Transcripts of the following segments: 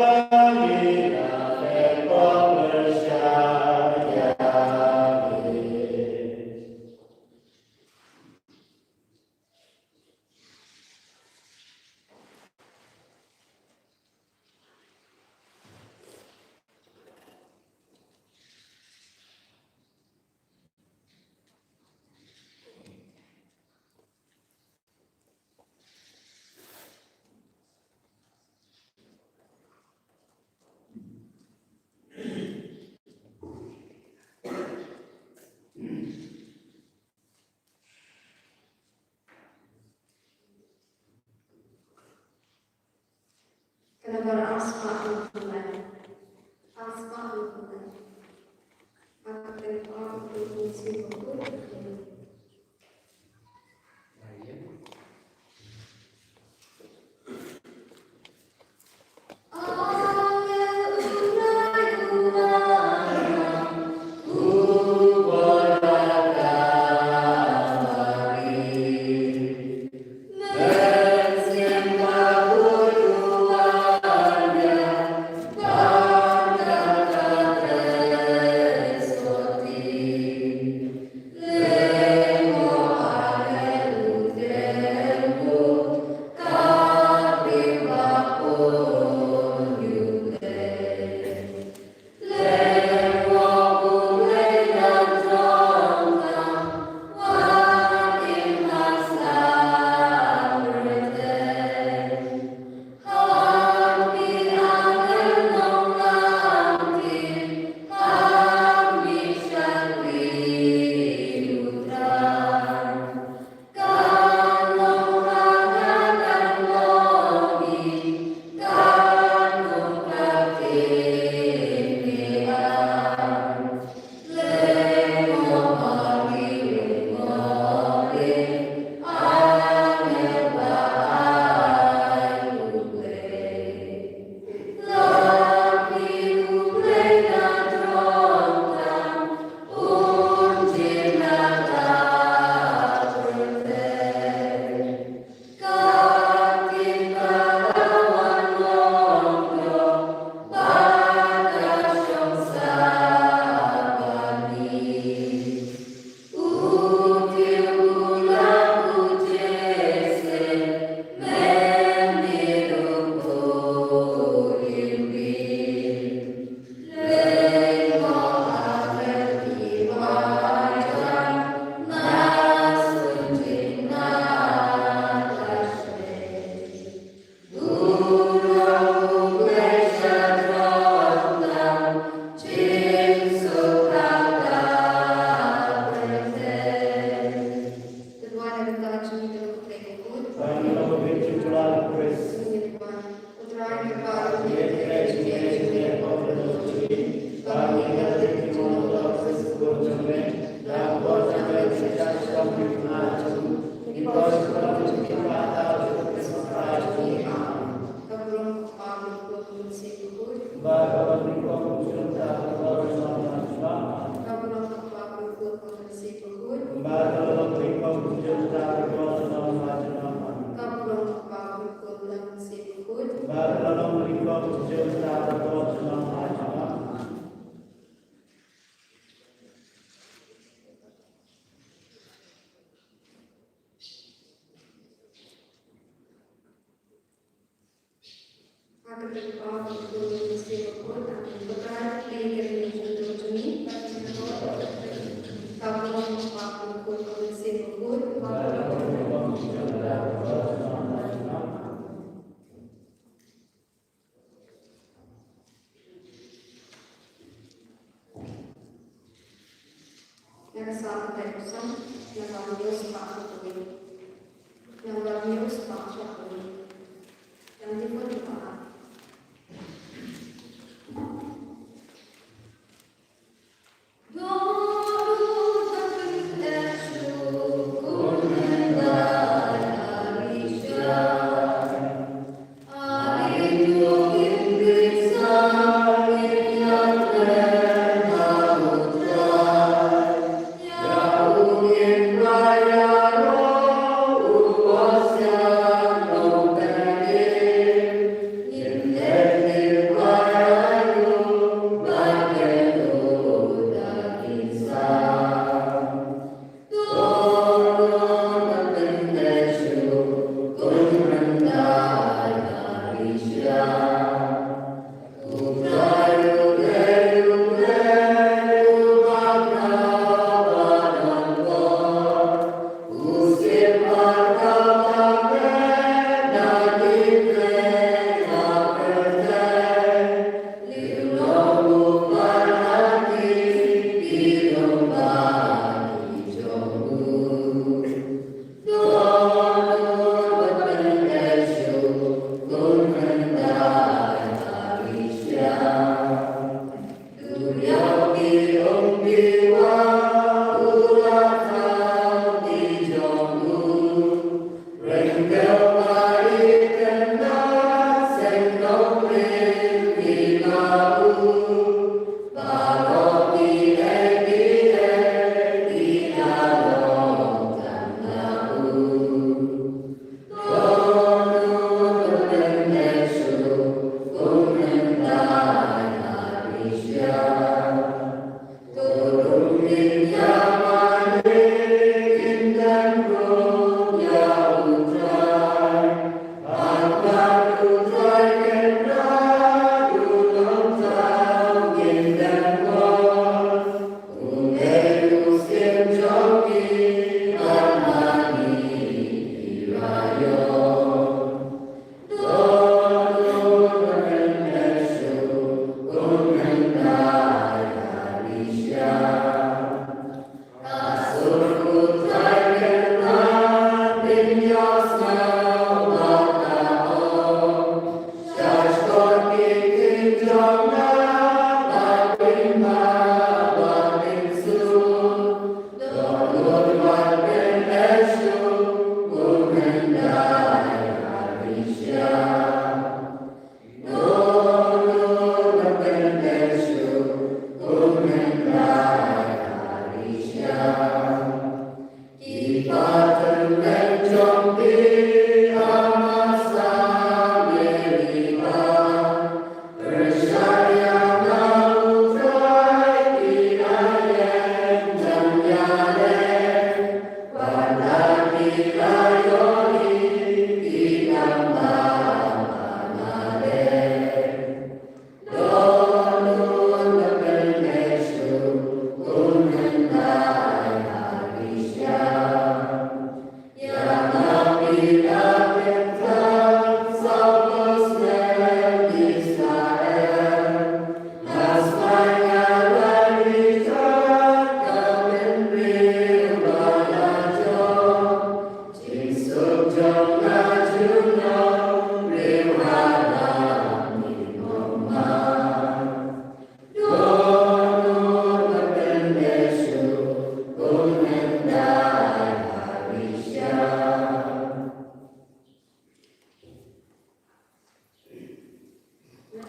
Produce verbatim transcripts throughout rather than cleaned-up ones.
Ka nambar arspah hynriew. Arspah hynriew. Ka kyrteng ka Kpa, ka Khun, ka Mynsiem Bakhuid. Nang sa ka dai usang, nang ba news pa ka kawin. Nang ba news pa ka kawin. Nang di pun pa.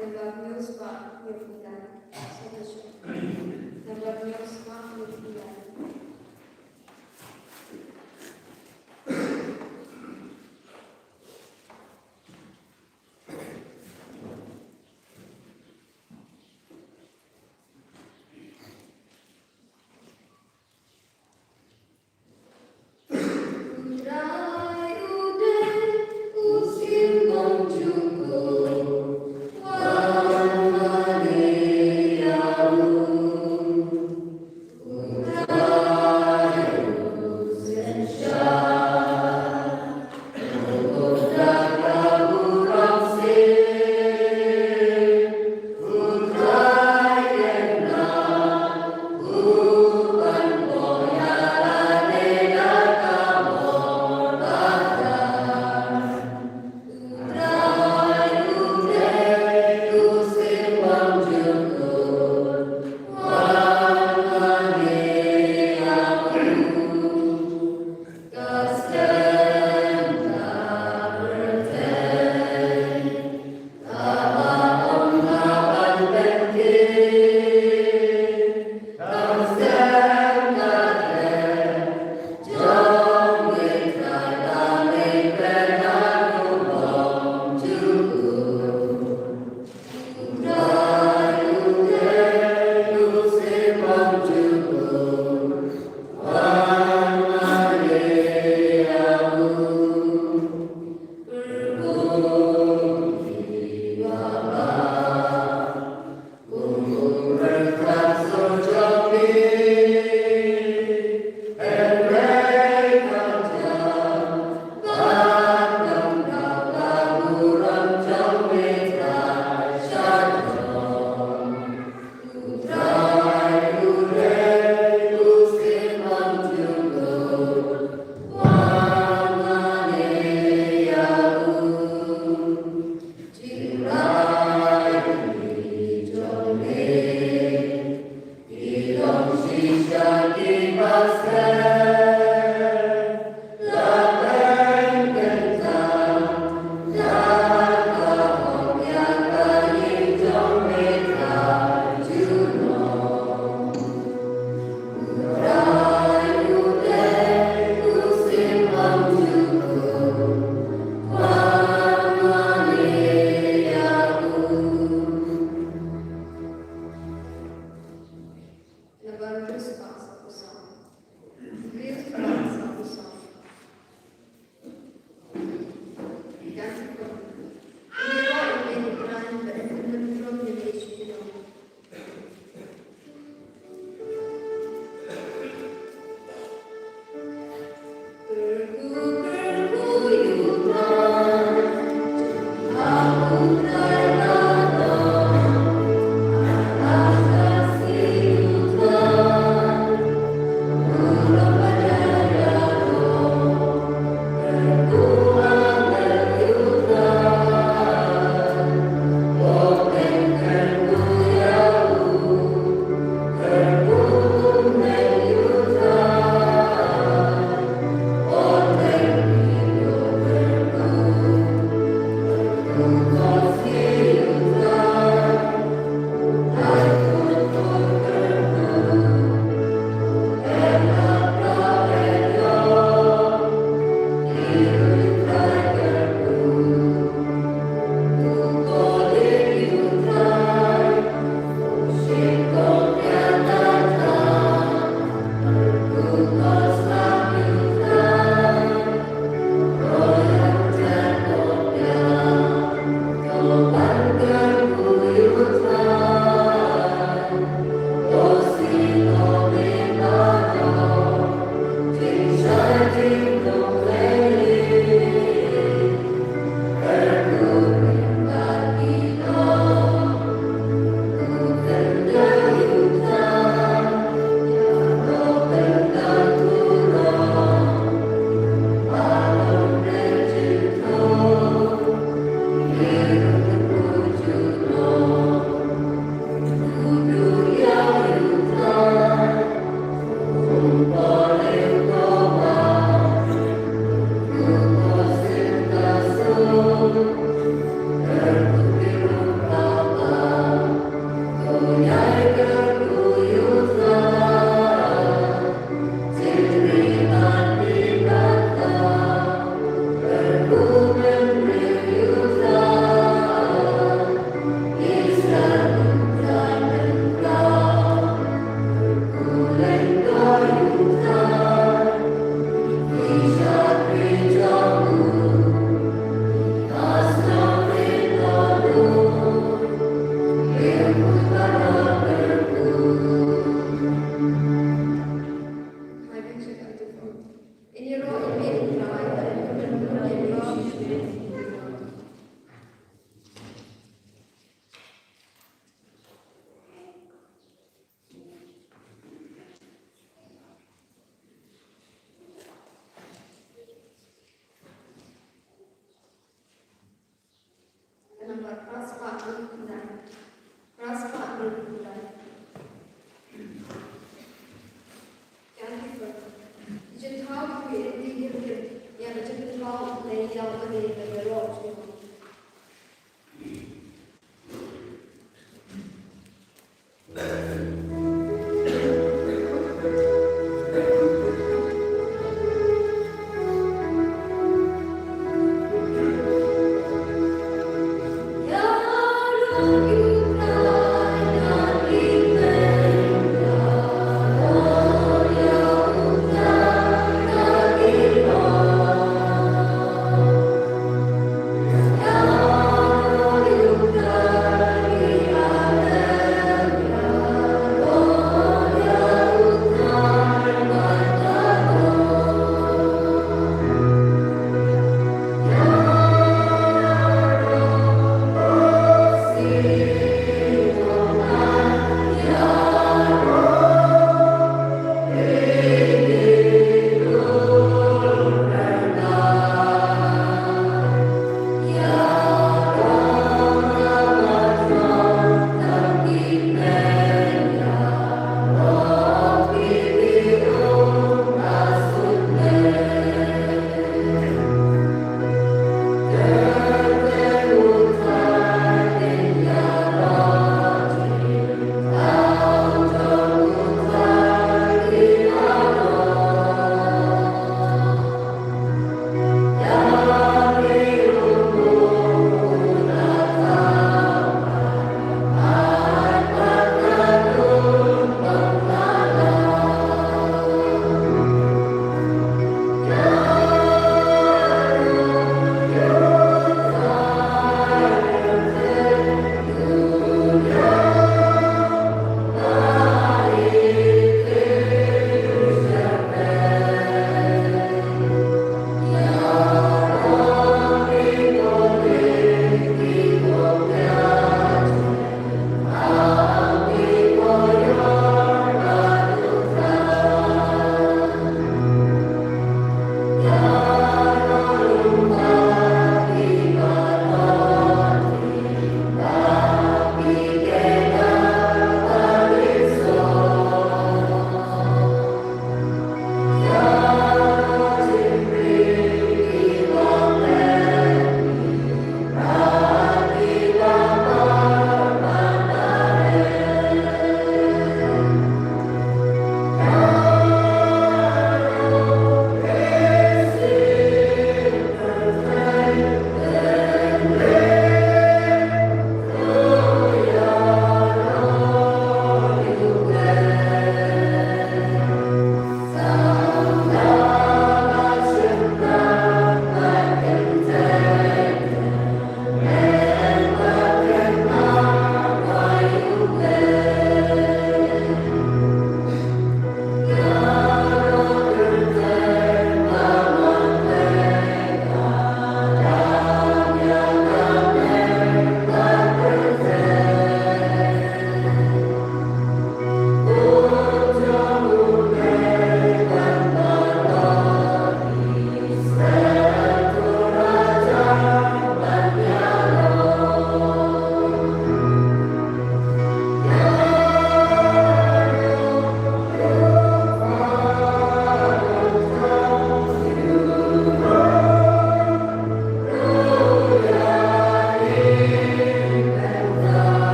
Nambar hynñiew spah hynñiewphew lai. Sa shisien. Nambar hynñiew spah hynñiewphew lai.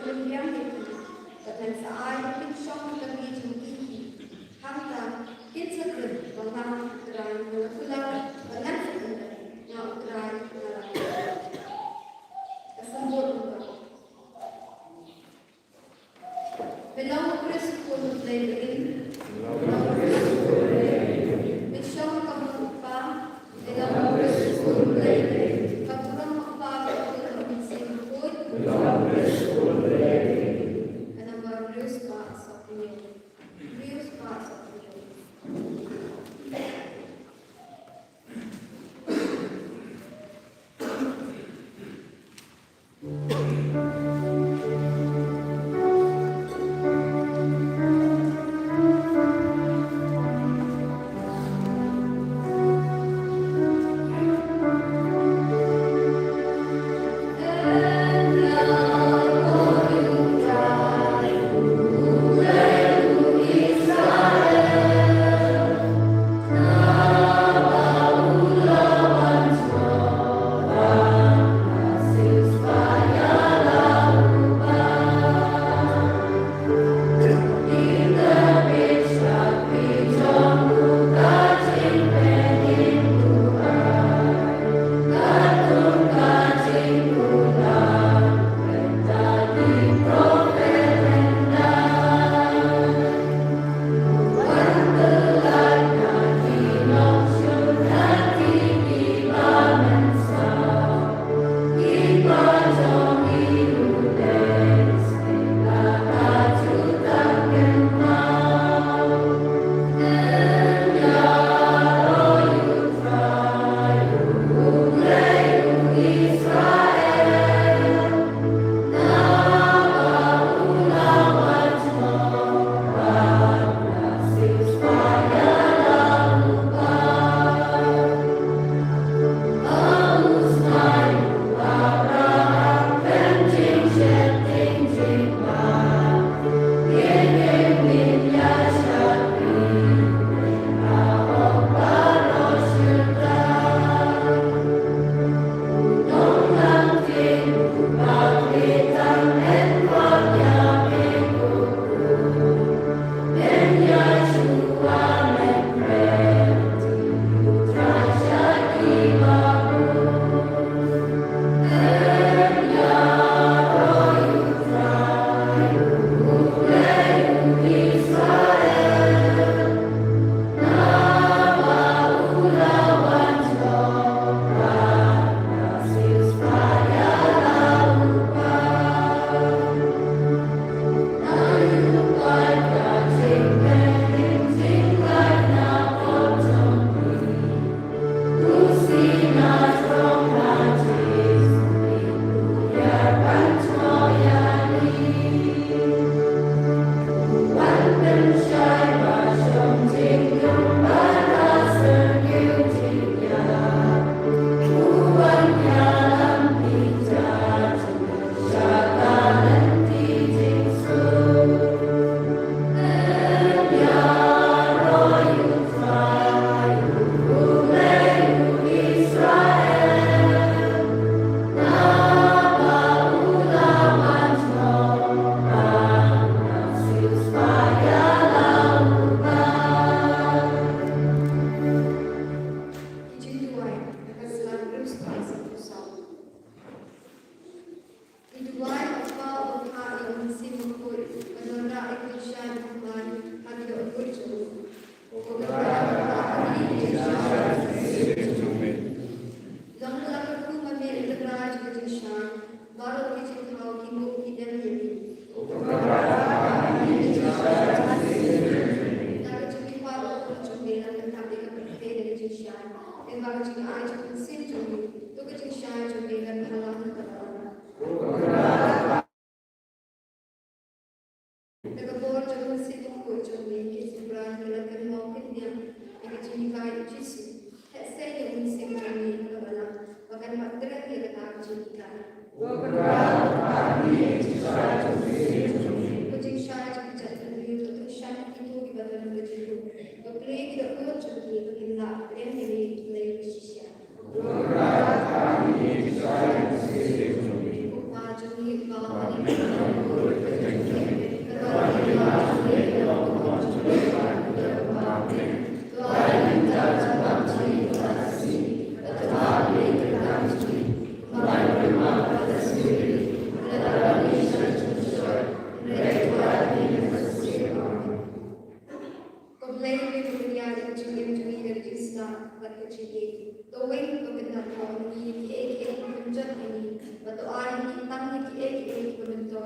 Pynbiang ïa ki, bad ngan sa ai ïa ki kin shong ha ka ri jong ki. Hangta kin sa kren ba nga U Trai, nga la kular ba ngan sa pyndait, nga U Trai nga la kular. Ka symbols ruh. Pynlong U Khrist u khun U Blei ba im. Pynshong ha ka bor U Kpa. Pynlong U Khrist u khun U Blei ba im. Ka burom U Kpa, bad U Khun bad U Mynsiem Bakhuid. Ka nombar hynriew spah sawphew hynñiew. Hynriew spah sawphew hynñiew. Ki jingduwai, na ka sla hynriew spah sawphew saw. Ngi duwai, O Kpa, ba phah ïa U Mynsiem Bakhuid ban wanrah ïa ka jingshai ba khlaiñ ha ki dohnud jong ngi. Ko Kynrad, phah ha ngi ka jingshai jong U Mynsiem jong me. Long la ka kyrkhu ma me, A Kynrad, jong ka jingshai. Baroh ki jingthaw ki mut ki dem ïa me. Ko Kynrad, phah ha ngi ka jingshai jong U Mynsiem jong me. Da ka jingkyrpad ruh jong me, la pynhap ïa ka pyrthei da ka jingshai. Lyngba ka jingai jong U Mynsiem jong me, to ka jingshai jong me kan ïalam ha ka balang. Da ka bor jong U Mynsiem Bakhuid jong me, ki Trai ki la kynmaw kyndiang ïa ka jinghikai U Jisu. Heh saiñ ïa U Mynsiem jong me ha ka balang ba kan wad kren ïa kata ka jinghikai. Ko Kynrad, phah ha ngi ka jingshai jong U Mynsiem jong me. Ko jingshai jong ka jaitbynriew, to tyngshaiñ ïa kito kiba don ha ka jingdum. Ba plie ki dohnud jong ki ba kin lah kren ïa me, U Blei bashisha. Ko Kynrad, phah ha ngi ka jingshai jong U Mynsiem jong me. Ko Kpa jong ngi uba ha bneng,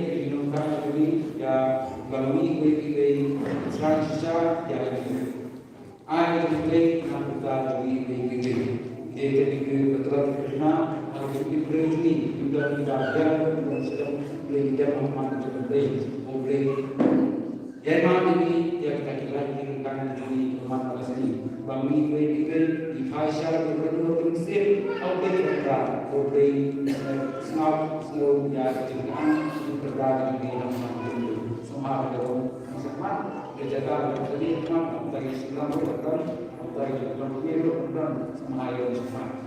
ïa ki nongkha jong ngi, ïa ba ngi iwei pa iwei, shisha shisha ïa ka jingkyrkhu. Ai ka jingkyrkhu na ka bynta jong ngi iwei pa iwei. Ïa ka jingkyrkhu ka tlot ka kyrkhu, ha ka jingim briew jong ngi, ym don kiba biang, ym don shisha, Blei ïa ka man ka jong U Blei, U Blei. Ïa ma ngi ïa kita ki lait ki ryngkang ki jong ngi ki man la ka sngi. Ba ngi iwei pa iwei, ngi phai sha ka ri ka mynsiem, ha U Blei ka bynta, U Blei, eh, sngew, sngew ïa ka jingkyrkhu, jingkyrkhu ka jong ngi ha ka man ka jong U Blei. Sngewbha ka jong ngi, sngewbha ka jaka ka jong ngi, sngewbha ka jong ngi, sngewbha ka jong ngi, sngewbha ka jong ngi.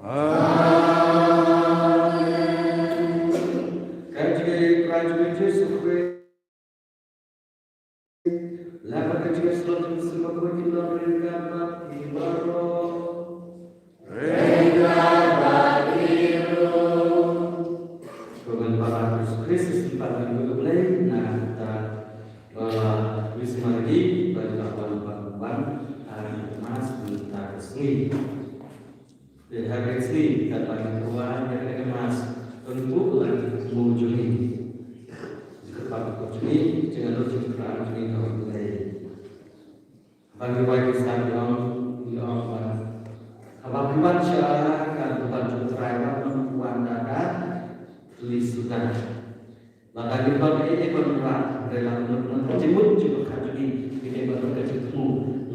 Amen. Ka jingïeit Trai jong ngi Jisu Khrist, la ka jingïasyllok jong u Mynsiem Bakhuid, kin long ryngkat bad phi baroh. Ryngkat bad phi ruh. Ko ngan para Jisu Khrist, sngewbha ban ïa U Blei na ka bynta ba Miss Margie ba la wan ban ban ha ka Mass mynta ka sngi. Te ha ka sngi katba ngi kwah ïa ka Mass, to ngi buh lang ki thmu jong ngi. Ki kyrpad ki thmu jong ngi, jingïaroh jingkyrpad jong ngi ha U Blei. Ba ngi wai ki san jong ngi ong ba haba ngi wan sha ka buban jong U Trai, wat nang wan da ka kli suda. Lada ngi don kaei kaei ban wanrah, hynrei lada ngi don ka jingmut jingpyrkhat jong ngi, ngi dei ban don ka jingthmu.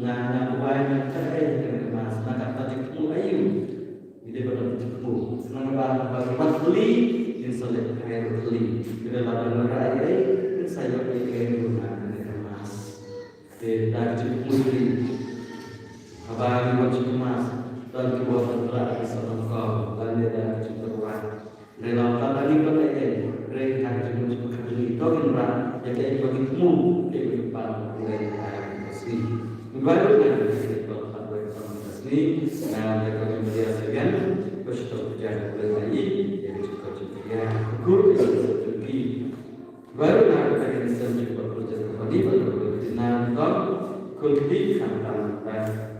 Nga, nga duwai, nga kyrhai ha kane ka Mass, nga kata jingthmu aïu? Ngi dei ban ïa jingthmu. Khnang ba haba ngi wan thylli, ngin sa leh kai ruh thylli. Ngi dei lada ngi rai ei, ngin sa ïoh ei ei ruh na kane ka Mass. Te da ka jingthmu thylli, haba ngi wan sha ka Mass, don kiba wan ban rah ïa ka sor nyngkong, lane da ka jingtyrwa. Hynrei lada ngi don ei ei, hynrei ha ka jingmut jingpyrkhat jong ngi to ngin rah ïa kaei ba ngi thmu, kaei ba ngi pan ha ka sngi. Ngi duwai ruh na ka sngi, to ha ka sngi, na ka jingmut ïa ka sngi, to shu to ka jingmut ïa ka jingmut ïa ka jingmut ïa ka jingmut. Duwai ruh na ka sngi, jingmut ïa ka jingmut ïa ka jingmut. Khun kti khamtam ka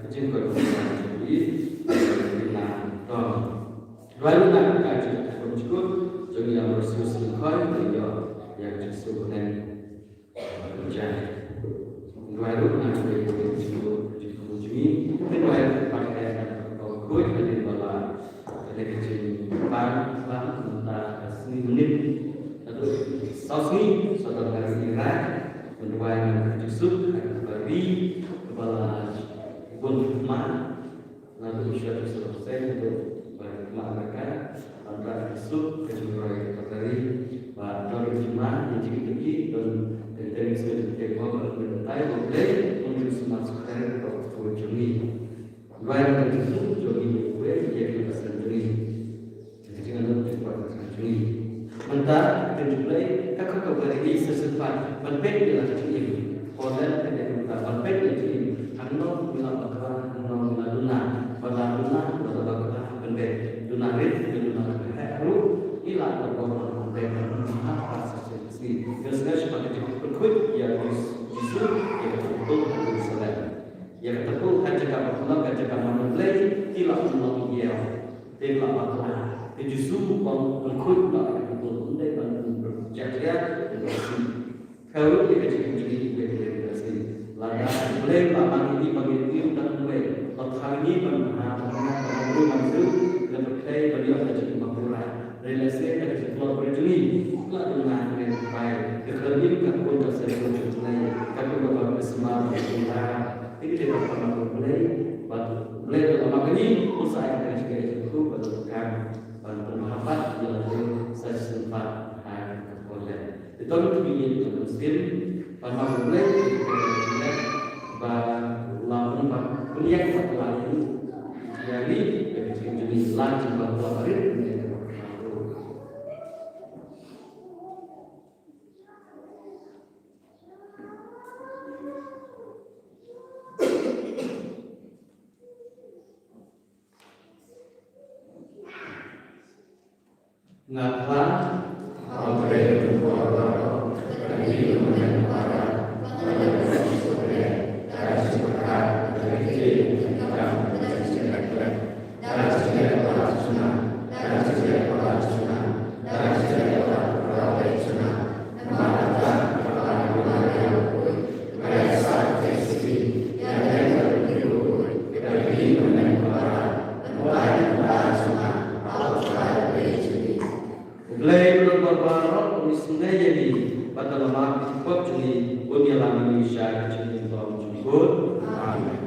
jingkoit ka jingkoit. Duwai ruh na ka jingkoit jong ngi, ïa Moses Lyngkhoi, ïa, ïa ka jingsuk bneng. Duwai ruh na ka jingkoit jingkoit jong ngi. Duwai ruh na ka jingkoit hadien ba la kane ka jingpang, pang mynta ka sngi, mynit. Naduh saw sngi, sawdong hari ngi rai ban duwai na ka jingsuk ha kaba ri, kaba la bun khmat. Naduh u Shah Hussein, naduh ba khmat Amerika, ban rah jingsuk ka jingroi ka ri, ba don jingma ïa jingkitkhlieh, don teng teng sngewthuh ba don batai ba U Blei un ïohsngew sukher ïa ka kyrdan jong ngi. Duwai na ka jingsuk jong ngi, U Blei ïa ka kyrdan jong ngi. Ka jingangnud jingpang ka jong ngi. Mynta ka ktien U Blei ka khot ïa ngi sa shisien pat ban peit ïa la ka jingim. Paul ka dei mynta ban peit ïa la ka jingim. Hangno ngi la bakla, hangno ngi la duna. Ba la duna, ba la bakla, ban peit. Duna rit, ban duna rit. Heh ruh ngi la bakla, ban peit, ban duna ha ka sa shisien. Ngi la sngew shaphang ka jingpynkhuid ïa u Jisu ïa ka templ ha Jerusalem. Ïa ka templ ka jaka ba kumno, ka jaka mano Blei ki la pynlong ïa. Te la bakla. Te Jisu u ong, pynkhuid noh ïa ka templ, ym dei ban pynjakhlia ïa ka sngi. Kawei ka jingim jong ngi, kawei ka jingim jong ngi. Lada Blei u la mang ïa ngi ba ngin im tang kumwei, la thaw ïa ngi ban bha, ban bha, ban bha, ban bha, ban bha, ban bha, ban ïoh ka jingim ba pura. Hynrei lehse da ka jingtlot briew jong ngi, la duna ngi bai, ka khlem im ka khun ka sem ka jong U Blei, ka khun ka baptisma ka jong U Blei. Te ngi dei ban pan na U Blei, bad U Blei da la mang ïa ngi, un sa ai ka jingkyrkhu bad ka kam ban pynhap pat ïa lade sa shisien pat ha ka por leh. Te to ngin ïa ka mynsiem, pan na U Blei, ba la pynbak pynïaid bad la ïa ngi, ïa ngi, ïa ka jingim jong ngi, la jingbakhlia barit, ïa ka bakhlia. Nga khlad. U Blei u don bor baroh, un isynei ïa ngi, bad da la map ïa ki pop jong ngi, un ïalam ïa ngi sha ka jingim jong U Trai. Amen.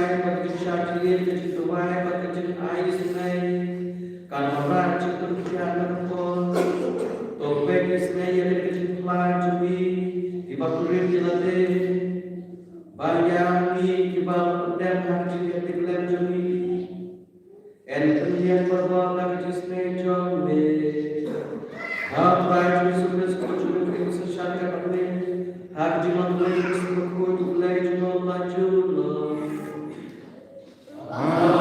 Bad ka jingshah jingeh, ka jingduwai bad ka jingai isynei kan wanrah jingpynphiah na ka por. To peit isynei ïa ka jingphla jong ngi kiba kurim ïa lade, ba ïa ngi kiba pyndep ha ka jingïatiplem jong ngi, yn pynïeng baroh na ka jingisynei jong me. Ha u Trai Jisu Khrist uba ju leit bad ka jingïasyllok ha ka jingmut jong U Blei jong ngi la jong ngi. Amen.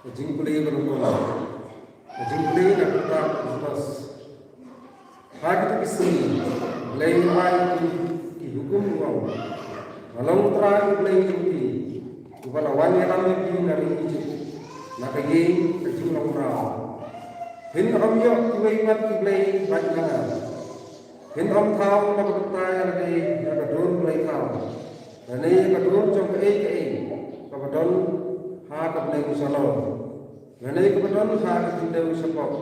Ka jingpule ba nyngkong. Ka jingpule na ka kitab Exodus. Ha kito ki sngi, U Blei u ai ki, ki hukum u ong, nga long U Trai U Blei jong phi, uba la wan ïalam ïa phi na ri Ijipt, na ka ïing ka jinglong mraw. Phin ym ïoh kiwei pat ki blei bad na nga. Phin ym thaw na ka bynta ïa lade ïa ka dur blei thaw, lane ïa ka dur jong kaei kaei kaba don ha ka bneng shalor, lane kaba don ha ka khyndew shapoh,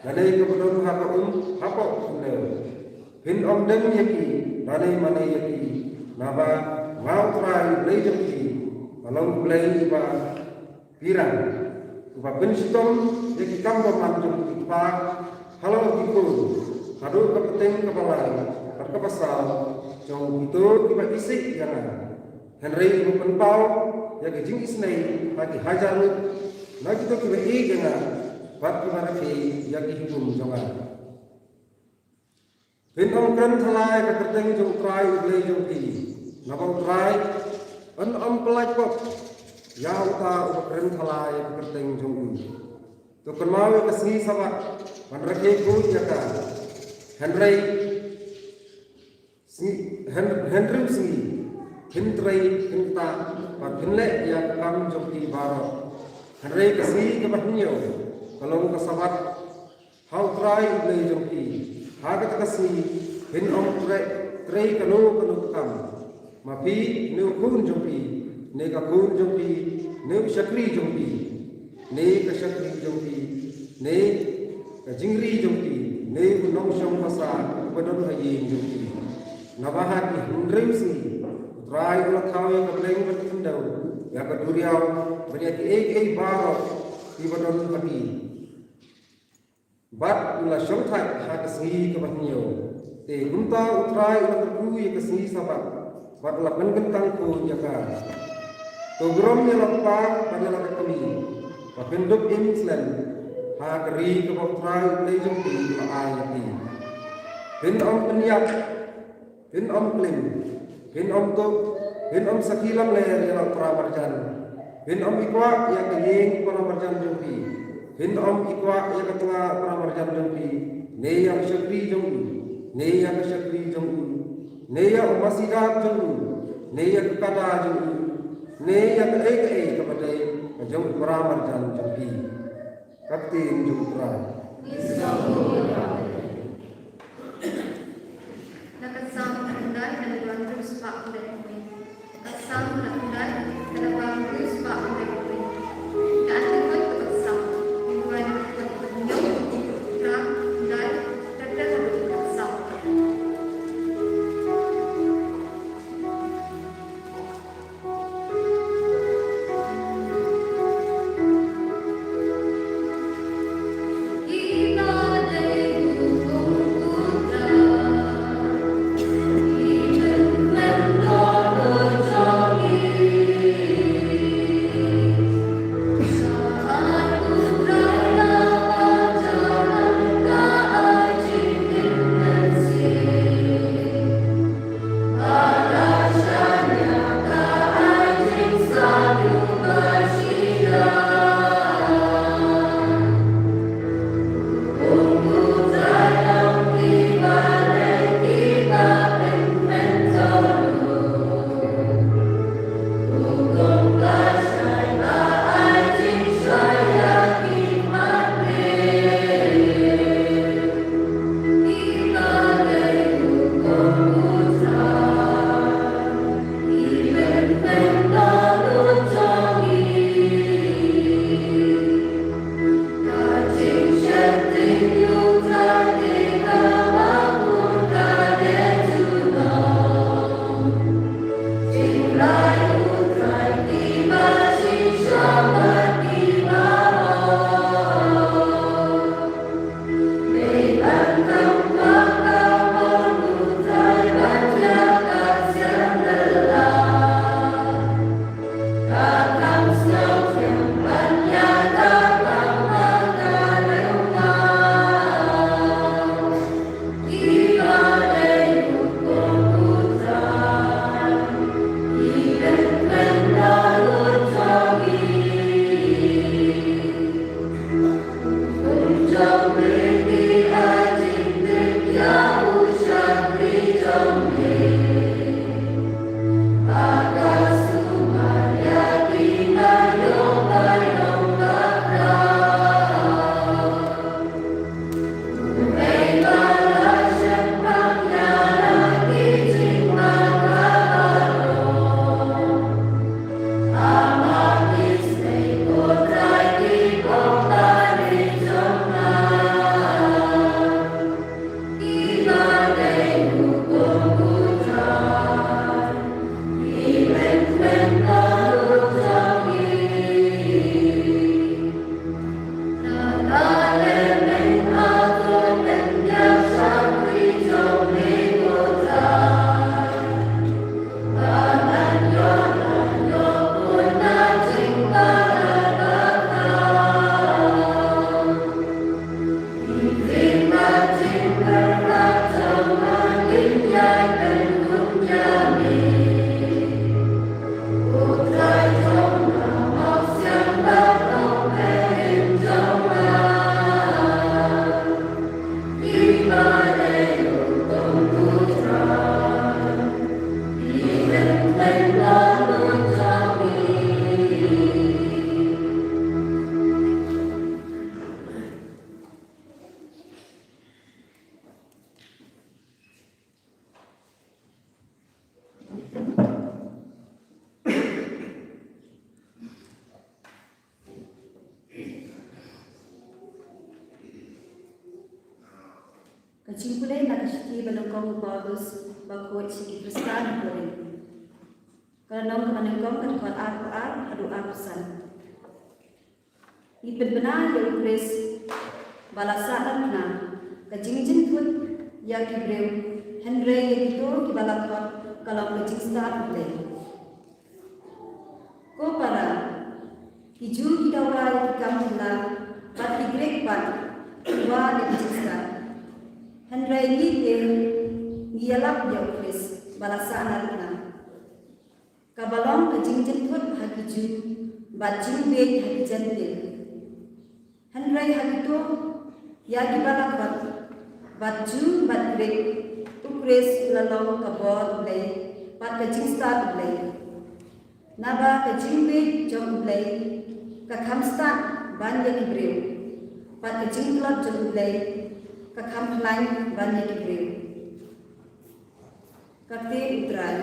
lane kaba don ha ka um hapoh khyndew. Phin ym dem ïa ki lane mane ïa ki, naba nga U Trai U Blei jong phi, nga long U Blei uba pyrshang, uba pynshitom ïa ki kam bymman jong ki kpa halor ki khun, haduh ka bteng kaba lai bad kaba saw jong kito kiba isih ïa nga. Hynrei uba pynpaw ïa ka jingisynei ha ki hajar ngut na kito kiba ïeit ïa nga bad kiba rakhe ïa ki hukum jong nga. Phin ym kren thala ïa ka kyrteng jong U Trai U Blei jong phi, naba U Trai un ym pyllait pop ïa uta uba kren thala ïa ka kyrteng jong u. To kynmaw ïa ka sngi Sabbath ban rakhe khuid ïa ka. Hynrei sngi, hyn-, hynriew sngi phin trei, phin ktah bad phin leh ïa ka kam jong phi baroh. Hynrei ka sngi kaba hynñiew ka long ka Sabbath ha U Trai U Blei jong phi. Ha kata ka sngi phin ym trei, trei kano kano ka kam, ma phi, ne u khun jong phi, ne ka khun jong phi, ne u shakri jong phi, ne ka shakri jong phi, ne ka jingri jong phi, ne u nongshong basa uba don ha ïing jong phi. Naba ha ki hynriew sngi U Trai u la thaw ïa ka bneng bad ka khyndew, ïa ka duriaw bad ïa kiei kiei baroh kiba don ha ki. Bad u la shongthait ha ka sngi kaba hynñiew. Te kumta U Trai u la kyrkhu ïa ka sngi Sabbath bad u la pynkyntang khuid ïa ka. To burom ïa la u kpa bad ïa la ka kmie, ba phin dup im slem ha ka ri kaba U Trai U Blei jong phi u la ai ïa phi. Phin ym pynïap, phin ym klim, phin ym tuh, phin ym sakhi lamler ïa la u para marjan, phin ym ikwah ïa ka ïing para marjan jong phi, phin ym ikwah ïa ka tnga para marjan jong phi, ne ïa u shakri jong u, ne ïa ka shakri jong u, ne ïa u masi dab jong u, ne ïa ka kada jong u, ne ïa kaei kaei kaba dei ka jong u para marjan jong phi. Ka ktien jong U Trai. Na ka Salm khyndai, ka lynnong hynriew spah khyndai phew wei. Ka Salm khyndai, ka lynnong hynriew spah khyndai phew wei. Ka article ka Salm, ka lynnong hynriew spah khyndai, ka Salm. Ka jingpule na ka shithi ba nyngkong u Paulus bakhuid sha ki Khristan ha Korinth. Ka lynnong kaba nyngkong, ka dkhot arphew ar haduh arphew san. Ngi pynbna ïa u Khrist ba la sahnarphna, ka jingjynthut ïa ki briew, hynrei ïa kito kiba la khot ka long ka jingstad U Blei. Ko para, ki Jiw ki dawa ïa ki kam phylla, bad ki Grik pat ki wad ïa ki jingstad. Hynrei ngi te ngi ïalap ïa u Khrist ba la sahnarphna, kaba long ka jingjynthut ha ki Jiw bad jingbieit ha ki Jentil. Hynrei ha kito, ïa kiba la khot, bad Jiw bad Grik, u Khrist u la long ka bor U Blei bad ka jingstad U Blei. Naba ka jingbieit jong U Blei ka kham stad ban ïa ki briew, bad ka jingtlot jong U Blei ka kham khlaiñ ban ïa ki briew. Ka ktien U Trai.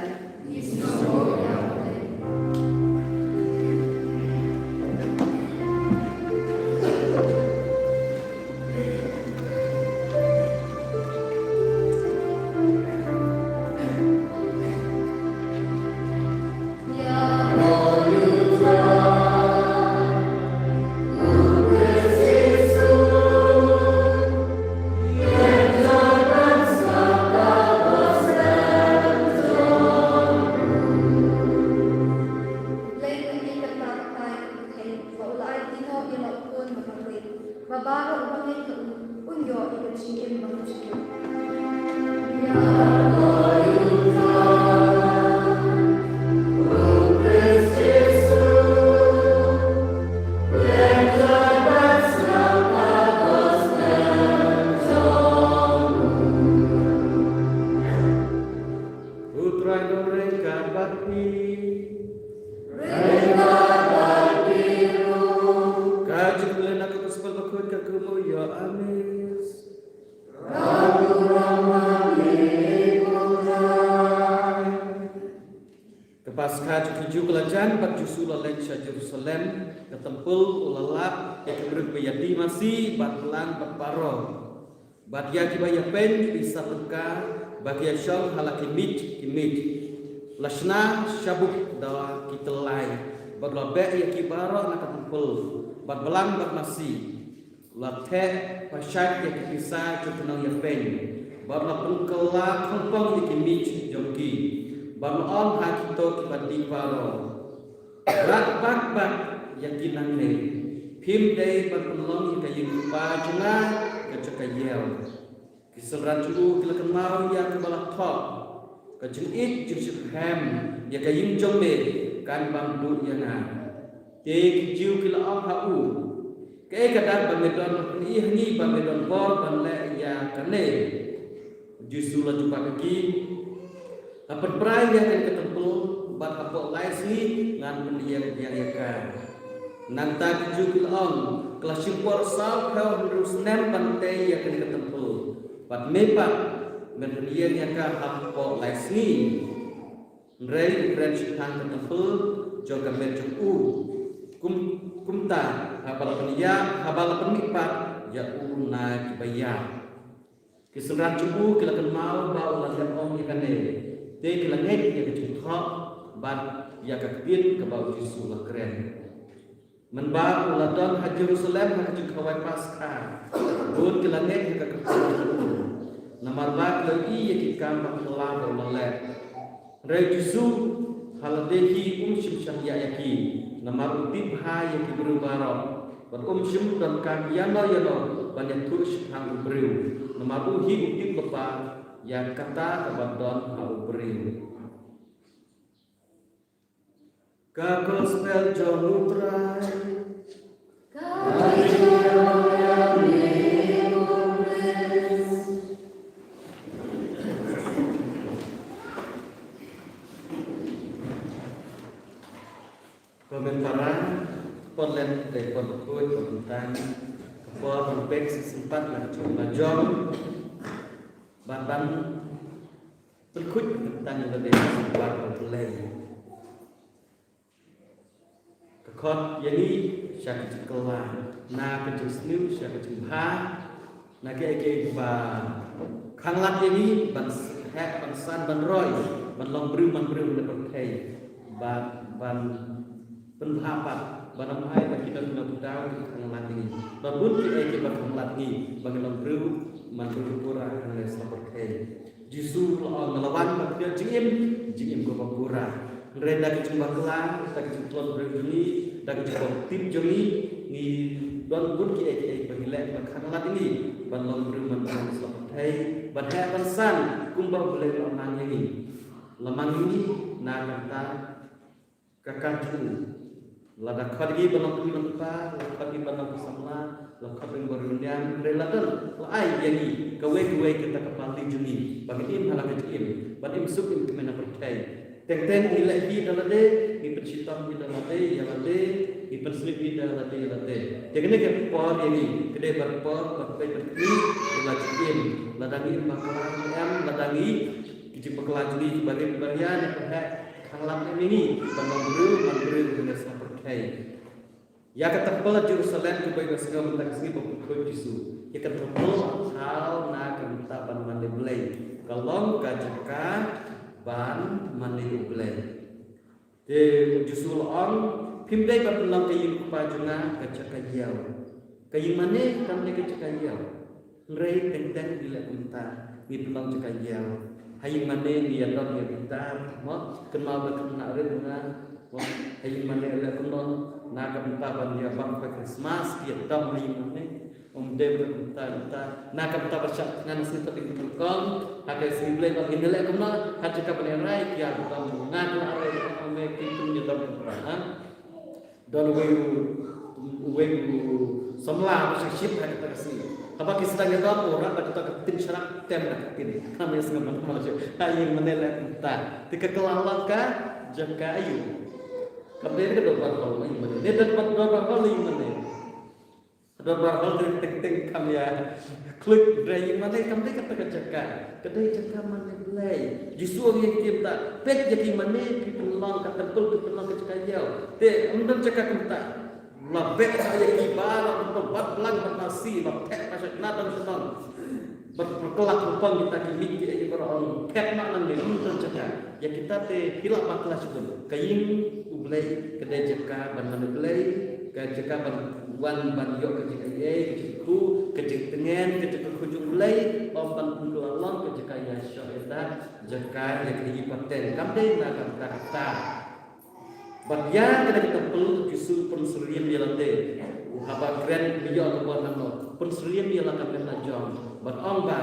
Ba baroh uba ngeit ha u, un ïoh ïa ka jingim ba mynsiem. U Trai Nongreiñ ka bad phi. Ka jingpule na ka Gospel Bakhuid ka Ktien U Ïoannis. Ka Paskha jong ki Jiw ka la jan bad u Jisu u la leit sha Jerusalem, ka templ u la lap ïa ki briew ba ïadie masi bad blang bad baroh. Bad ïa kiba ïapeiñ ki sa tyngka ba ki ïashong ha la ki miej ki miej. La shna shabuh da ki tyllai bad la beh ïa ki baroh na ka templ bad blang bad masi. La theh pashait ïa ki pisa jong ki nongïapeiñ bad la pynkylla khongpong ïa ki miej jong ki bad la ong ha kito kiba dih baroh, Rat bak bak ïa ki nangne. Phim dei ban pynlong ïa ka ïing u Kpa jong nga ka jaka ïew. Ki synran jong u ki la kynmaw ïa kaba la thoh, ka jingïeit jingshitrhem ïa ka ïing jong me kan bam duh ïa nga. Te ki Jiw ki la ong ha u, Kaei ka dak ba me don ban pyni ha ngi ba me don bor ban leh ïa kane? U Jisu u la jubab ïa ki, Pynpra ïa kane ka templ bad hapoh lai sngi ngan pynïeng biang ïa ka. Nangta ki Jiw ki la ong, ka la shim por saw phew hynriew snem ban tei ïa kane ka templ. Bad me pat men pynïeng ïa ka hapoh lai sngi. Hynrei u kren shaphang ka templ jong ka met jong u. Kum, kumta haba la pynïap, haba la pynmihpat ïa u na kiba ïap. Ki synran jong u ki la kynmaw ba u la leh ong ïa kane, te ki la ngeit ïa ka jingthoh bad ïa ka ktien kaba u Jisu u la kren. Mynba u la don ha Jerusalem ha ka jingkhawai Paskha, bun ki la ngeit ha ka kyrteng jong u, namar ba ki la ïohi ïa ki kam bakla ba u la leh. Hynrei u Jisu ha lade hi um shym shaniah ïa ki, namar u tip bha ïa ki briew baroh. Bad um shym donkam ïano ïano ban ïathuh shaphang u briew, namar u hi u tip lypa ïa kata kaba don ha u briew. Ka Gospel jong u Trai. Ko mentara, pon len te pon khuid, pon tang, pon pek si sempat la jong la jong, ban ban pynkhut tang la dei sempat la lei. Ka khot ïa ngi sha ka jingkylla, na ka jingsniew sha ka jingbha, na kaei kaei ba khanglad ïa ngi ban heh, ban san, ban roi, ban long briew man briew na pyrthei, ban, ban pynbha pat, ban ym ai ba kino kino ki daw ki khanglad ïa ngi, ba bun kiei kiei ba khanglad ngi ba ngi long briew man briew pura hangne sha pyrthei. Jisu u la ong, nga la wan ban pynïoh jingim, jingim kaba pura. Hynrei da ka jingbakla, da ka jingtlot briew jong ngi, da ka jingbymtip jong ngi, ngi don bun kiei kiei ba ngi leh ba khanglad ïa ngi ban long briew man briew sha pyrthei, ban heh ban san kumba U Blei u la mang ïa ngi. La mang ïa ngi na ka bynta ka kam jong u. Lada khot ngi ban long kmie long kpa, la khot ngi ban long ki samla, la khot ngi ban rung niam, hynrei la don, la ai ïa ngi kawei kawei kata ka pali jong ngi ba ngin im ha la ka jingim, ban im suk im kmen ha pyrthei. Teng teng ngi leh hi da lade, ngi pynshitom hi da lade ïa lade, ngi pynsniewbha hi da lade ïa lade. Te kane ka por ïa ngi, ka dei ban por ban peit ban kmie ïa la jingim, lada ngi im bakla ne em, lada ngi ki jingbakla jong ngi kiba rit ba ria ne pynheh khanglad ïa ngi ban long briew man briew hangne sha pyrthei. Ïa ka templ Jerusalem kaba ïohsngew mynta ka sngi ba u khuid Jisu. Ïa ka templ ka thaw na ka bynta ban mane Blei. Ka long ka jaka ban mane U Blei. Te u Jisu u la ong, phim dei ban pynlong ka ïing u Kpa jong nga ka jaka ïew. Ka ïing mane kam dei ka jaka ïew. Hynrei teng teng ngi leh kumta, ngi pynlong jaka ïew. Ha ïing mane ngi ïadon ïa guitar, mo, kynmaw ba khynnah rit nga, mo, ha ïing mane leh kumno, na ka bynta ban ïa bam ka Christmas, ki ïadon ha ïing mane. Ym dei ban kumta, kumta. Na ka bynta ban shah thngan sngewthuh ïa ki nyngkong, ha ka sngi Blei ba ngin leh kumno, ha jaka ban ïa rai ki ïadon, na ka rai ïa ka me ki kum ïadon kumta, ha. Don uwei u, uwei u samla ba shah shit ha kata ka sngi. Haba ki sdang ïadon, u rah da kata ka tin sharak, tem da ka tin. Kam ïa sngewbha ma shu. Ha ïing mane leh kumta. Te ka kylla long ka jaka aïu? Kam dei ka dorbar hall ïing mane. Ne dorbar, dorbar hall ïing mane. Dorbar hall teng teng teng kam ïa khluit, hynrei ïing mane kam dei kata ka jaka. Ka dei jaka mane Blei. Jisu u ong ïa ki kumta, peit ïa ki mane, ki pynlong ka templ, ki pynlong ka jaka ïew. Te ym don jaka kumta. La beh ïa ki baroh, la bad blang bad masi, la theh ba shah na dang shnong. Bad pyrkhlak pyrpang kita ki miej kiei kiei baroh, ong phet ma nangne, ym don jaka. Ïa kita te phi lah bakla shibun. Ka ïing U Blei ka dei jaka ban mane Blei, ka jaka ban wan ban ïoh ka jingaiei, ka jingkyrkhu, ka jingtngen, ka jingkyrkhu jong U Blei, ym ban pynkylla long ka jaka ïa shoh ïa dak, jaka ïa kine ki pateng. Kam dei na ka bynta kata. Bad ïa kane ka templ u Jisu u pynsyriem ïa lade. U haba kren, me ïoh ka bor nangno. Pynsyriem ïa la ka met la jong. Bad ong ba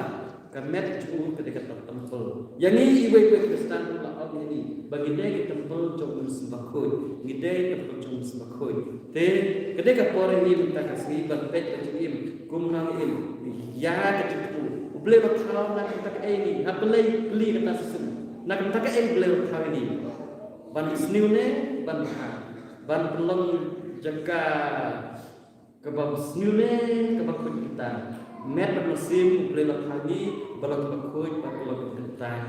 ka met jong u ka dei ka templ. Ïa ngi iwei pa i Khristan u la ong ïa ngi ba ngi dei ka templ jong u Mynsiem Bakhuid. Ngi dei templ jong u Mynsiem Bakhuid. Te ka dei ka por ïa ngi mynta ka sngi ban peit ka jingim. Kumno ngi im. Ïa ka jingkyrkhu. U Blei ba thaw na kata kaei ngi. Ha Blei pli kata shisien. Na ka bynta kaei U Blei u la thaw ïa ngi? Ban sniew ne ban bha? Ban pynlong jaka kaba sniew ne kaba khuid? Ka bynta met bad mynsiem U Blei u la thaw ïa ngi ba long kaba khuid bad ba long kaba kyntang.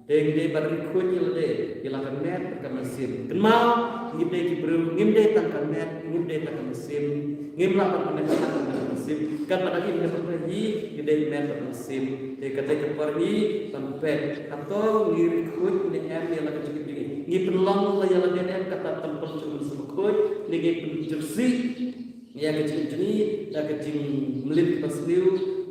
Te ngi dei ban ri khuid ïa lade ïa la ka met bad ka mynsiem. Kynmaw, ngim dei ki briew, ngim dei tang ka met, ngim dei tang ka mynsiem. Ngim lah ban pyneh ka met bad ka mynsiem. Katba da im ne pyneh hi, ngi dei met bad mynsiem. Te ka dei ka por ngi ban peit hato ngi ri khuid ne em ïa la ka jingim jong ngi. Ngi pynlong la ïa lade ne em kata templ jong U Mynsiem Bakhuid, ne ngi pynjyrsieh ïa ka jingim jong ngi da ka jingmlien kaba sniew,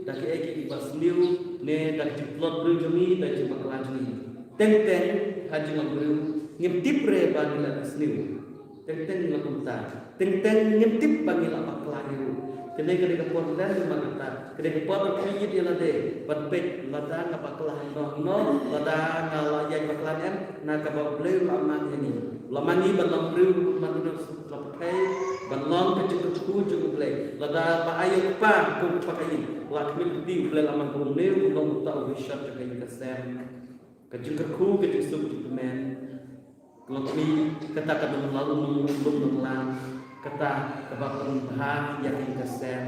da kiei kiei kiba sniew, ne da ka jingtlot briew jong ngi, da ka jingbakla jong ngi. Teng teng ha jinglong briew ngim tip re ba ngi la sniew. Teng teng ngi la kumta. Teng teng ngim tip ba ngi la bakla hi ruh. Kane ka dei ka por lem ba ngi ta. Ka dei ka por ba phi ïeit ïa lade ban peit, lada nga bakla hangno hangno, lada nga la ïaid bakla ne em, na kaba U Blei u la mang ïa ngi. U la mang ngi ban long briew, ban long briew suk la pyrthei, ban long ka jingkyrkhu jong U Blei. Lada ba ai ïa u kpa kum u kpa Kain, la khmih lynti, U Blei la mang kumne, u long uta u bishop jong ka ïing ka sem. Ka jingkyrkhu, ka jingsuk jingkmen. Ka long kmie kata kaba nang lum, lum nang lang, kata kaba pynbha ïa ka ïing ka sem.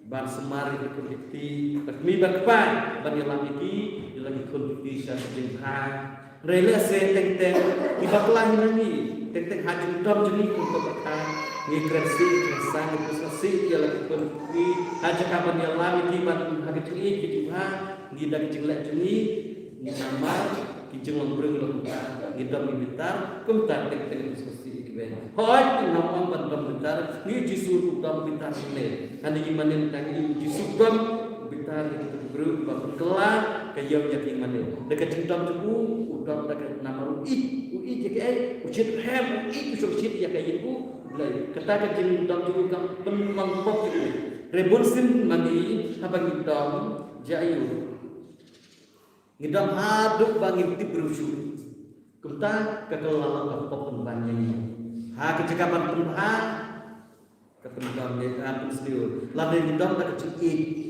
Ban sumar ïa ki khun ki kti, bad kmie bad kpa, ban ïalam ïa ki, ïalam ïa ki khun ki kti sha ka jingbha. Hynrei lehse teng teng ngi bakla hi na ngi, teng teng ha jingdom jong ngi kum ka bakla, ngi kren sih, kren sang, ngi pynskhem sih ïa la ki khun ki kti, ha jaka ban ïalam ïa ki ban ha ka jingïeit ka jingbha, ngi da ka jingleh jong ngi, ngi namar ki jinglong briew long kumta, ngi dom ngi bitar, kumta teng teng ngi pynskhem sih ïa kiwei. Hooid, ngam ong ban dom bitar, ngi Jisu ruh u dom bitar ne. Hangne ïing mane tang ngi Jisu dom bitar ïa ki briew ba pynkylla ka ïew ïa ki mane. Da ka jingdom jong u, u dom da ka namar u ïeit, u ïeit ïa kiei, u shit rhem, u ïeit, u shongshit ïa ka ïing U Blei. Kata ka jingdom jong u kam pynlong pop ïa u. Hynrei bun sien ma ngi haba ngi dom, jia ïa u. Ngi dom haduh ba ngim tip briew shuh. Kumta ka kylla long ka pop pynban ïa ngi. Ha ka jaka ban pynbha, ka pyndom ïa, ka pynsniew. Lada ngi dom da ka jingïeit.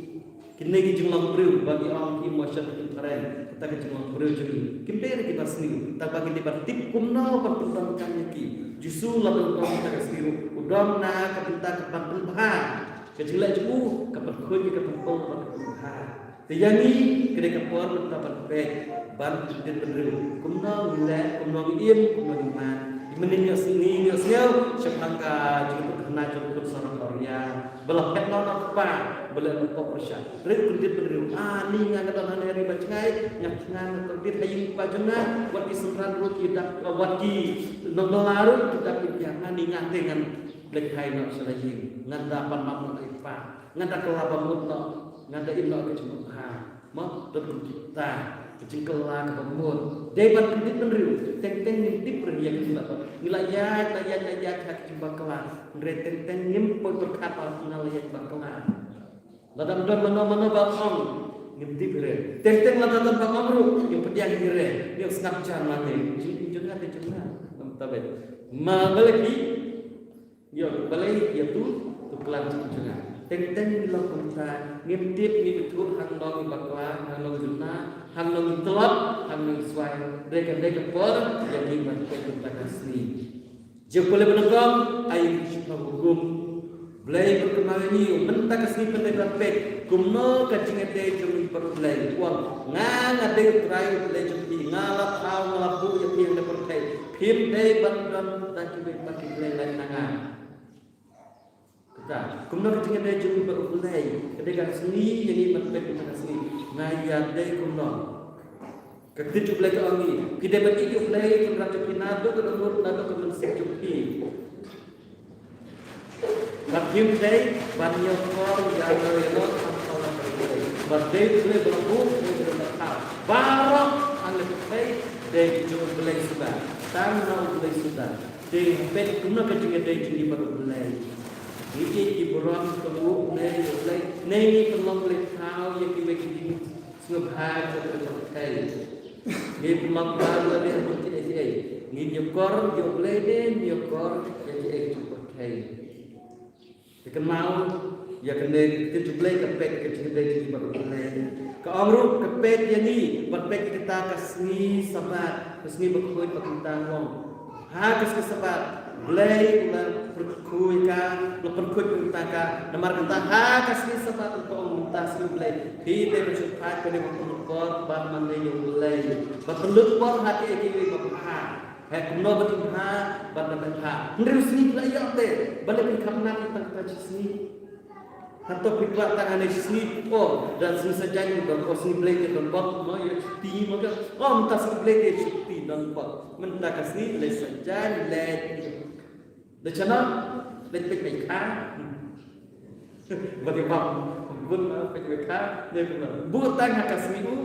Kine ki jinglong briew ba ngi ong ki emotion ki phareng. Kata ka jinglong briew jong ngi. Kim dei re kiba sniew. Tang ba ngi dei ban tip kumno ban pyndom kan ïa ki. Jisu lada u dom da ka sniew, u dom na ka bynta ka ban pynbha. Ka jingleh jong u ka pynkhuid, ka pynpoi, ka pynbha. Te ïa ngi, ka dei ka por mynta ban peit, ban pyndit bynriew. Kumno ngi leh, kumno ngi im, kumno ngi man. Mynnin ïohsngew, ïohsngew shaphang ka jingpynkhana jong u khun sarong awria ba la phet noh na u kpa, ba la pop pyrshah. Hynrei u pyndit bynriew, ah, ani nga, nga don hangne ha ri bajngai, nga thngan, nga kordit ha ïing kpa jong nga, wat ki synran ruh ki dap, wat ki nongbylla ruh ki dap ki biang, ani nga te ngan leit phai noh sha la ïing. Ngan da pan map noh na i kpa. Ngan da kylla bamut noh, ngan da im noh ka jingbakla. Mo, don kum kita ka jingkylla kaba mut. Dei ban pyndit bynriew, teng teng ngim tip re ïa ka jingkylla. Ngi la ïaid, la ïaid, la ïaid ha ka jingbakla. Hynrei teng teng ngim poi pyrkhat ba nga la ïaid bakla. Lada don mano mano ba ong, ngim tip re. Teng teng lada don ba ong ruh, ngim pdiang hi re. Ngi sngap jar ma ngi. Jing jong nga te jong nga. Ngam tabe. Ma balei ki Ïa, balei ïa tu, tu klan jong nga. Teng teng ngi long kumta, ngim tip, ngim ithuh, hangno ngi bakla, hangno ngi jumna, hangno ngi tlot, hangno ngi swai. Dei ka, dei ka por ïa ngi ban peit kumta ka sngi. Jong pule ba nyngkong, ai ngi shu pynhukum. Blei ba kynmaw ïa ngi, mynta ka sngi pynban ban peit kumno ka jingïadei jong ngi bad U Blei. Wan, nga, nga dei U Trai U Blei jong phi, nga la thaw, nga la buh ïa phi hangne ha pyrthei. Phim dei ban don da kiwei pat ki blei lait na nga. Kata, kumno ka jingïadei jong ngi bad U Blei, ka dei ka sngi ïa ngi ban peit kumta ka sngi. Nga ïadei kumno? Ka ktien U Blei ka ong ngi, phi dei ban ïeit ïa U Blei Kynrad jong phi naduh ka dohnud, naduh ka mynsiem jong phi. Bad phim dei ban ïakor ïano ïano ha khmat U Blei. Bad dei U Blei ba la buh, dei U Blei ba la thaw. Baroh hangne ha pyrthei dei jong U Blei suda. Tang na U Blei suda. Te peit kumno ka jingïadei jong ngi bad U Blei. Ngi ïeit, ngi burom, ngi kyrkhu ne ïa U Blei, ne ngi pynlong blei thaw ïa kiwei ki jingsngewbha jong ka pyrthei. Ngi pynlong ba U Blei ha bun kiei kiei. Ngi ïakor ïa U Blei ne ngi ïakor ïa kiei jong ka pyrthei. Te kynmaw ïa kane ka ktien U Blei ka peit ka jingïadei jong ngi bad U Blei. Ka ong ruh ka peit ïa ngi, ban peit ïa kata ka sngi Sabat, ka sngi bakhuid ba kumta ong. Ha ka sngi Sabat, Blei u la pyrkhu ïa ka, u la pyrkhu ïa kata ka, namar kata ha ka sngi Sabat u ong mynta sngi Blei. Phi dei ban sngewthuh kane ka pynlut por bad mane ïa u Blei. Ban pynlut por ha kiei kiei ba bha. Hei kumno ban im bha, ban da bha. Hynriew sngi la ïoh te, balei phi kham nang ïa tang kata shi sngi. Hato phi kwah tang hane shi sngi, oh, da sngi Saitjaiñ don, oh, sngi Blei te don bok, mo, ïa shuti mo ka. Oh, mynta sngi Blei te shuti don bok. Mynta ka sngi Blei Saitjaiñ leit. Da chana, leit peit mai kha. Bad ïa bam, bun ma peit mai kha, ne kumno. Buh tang ha ka sngi u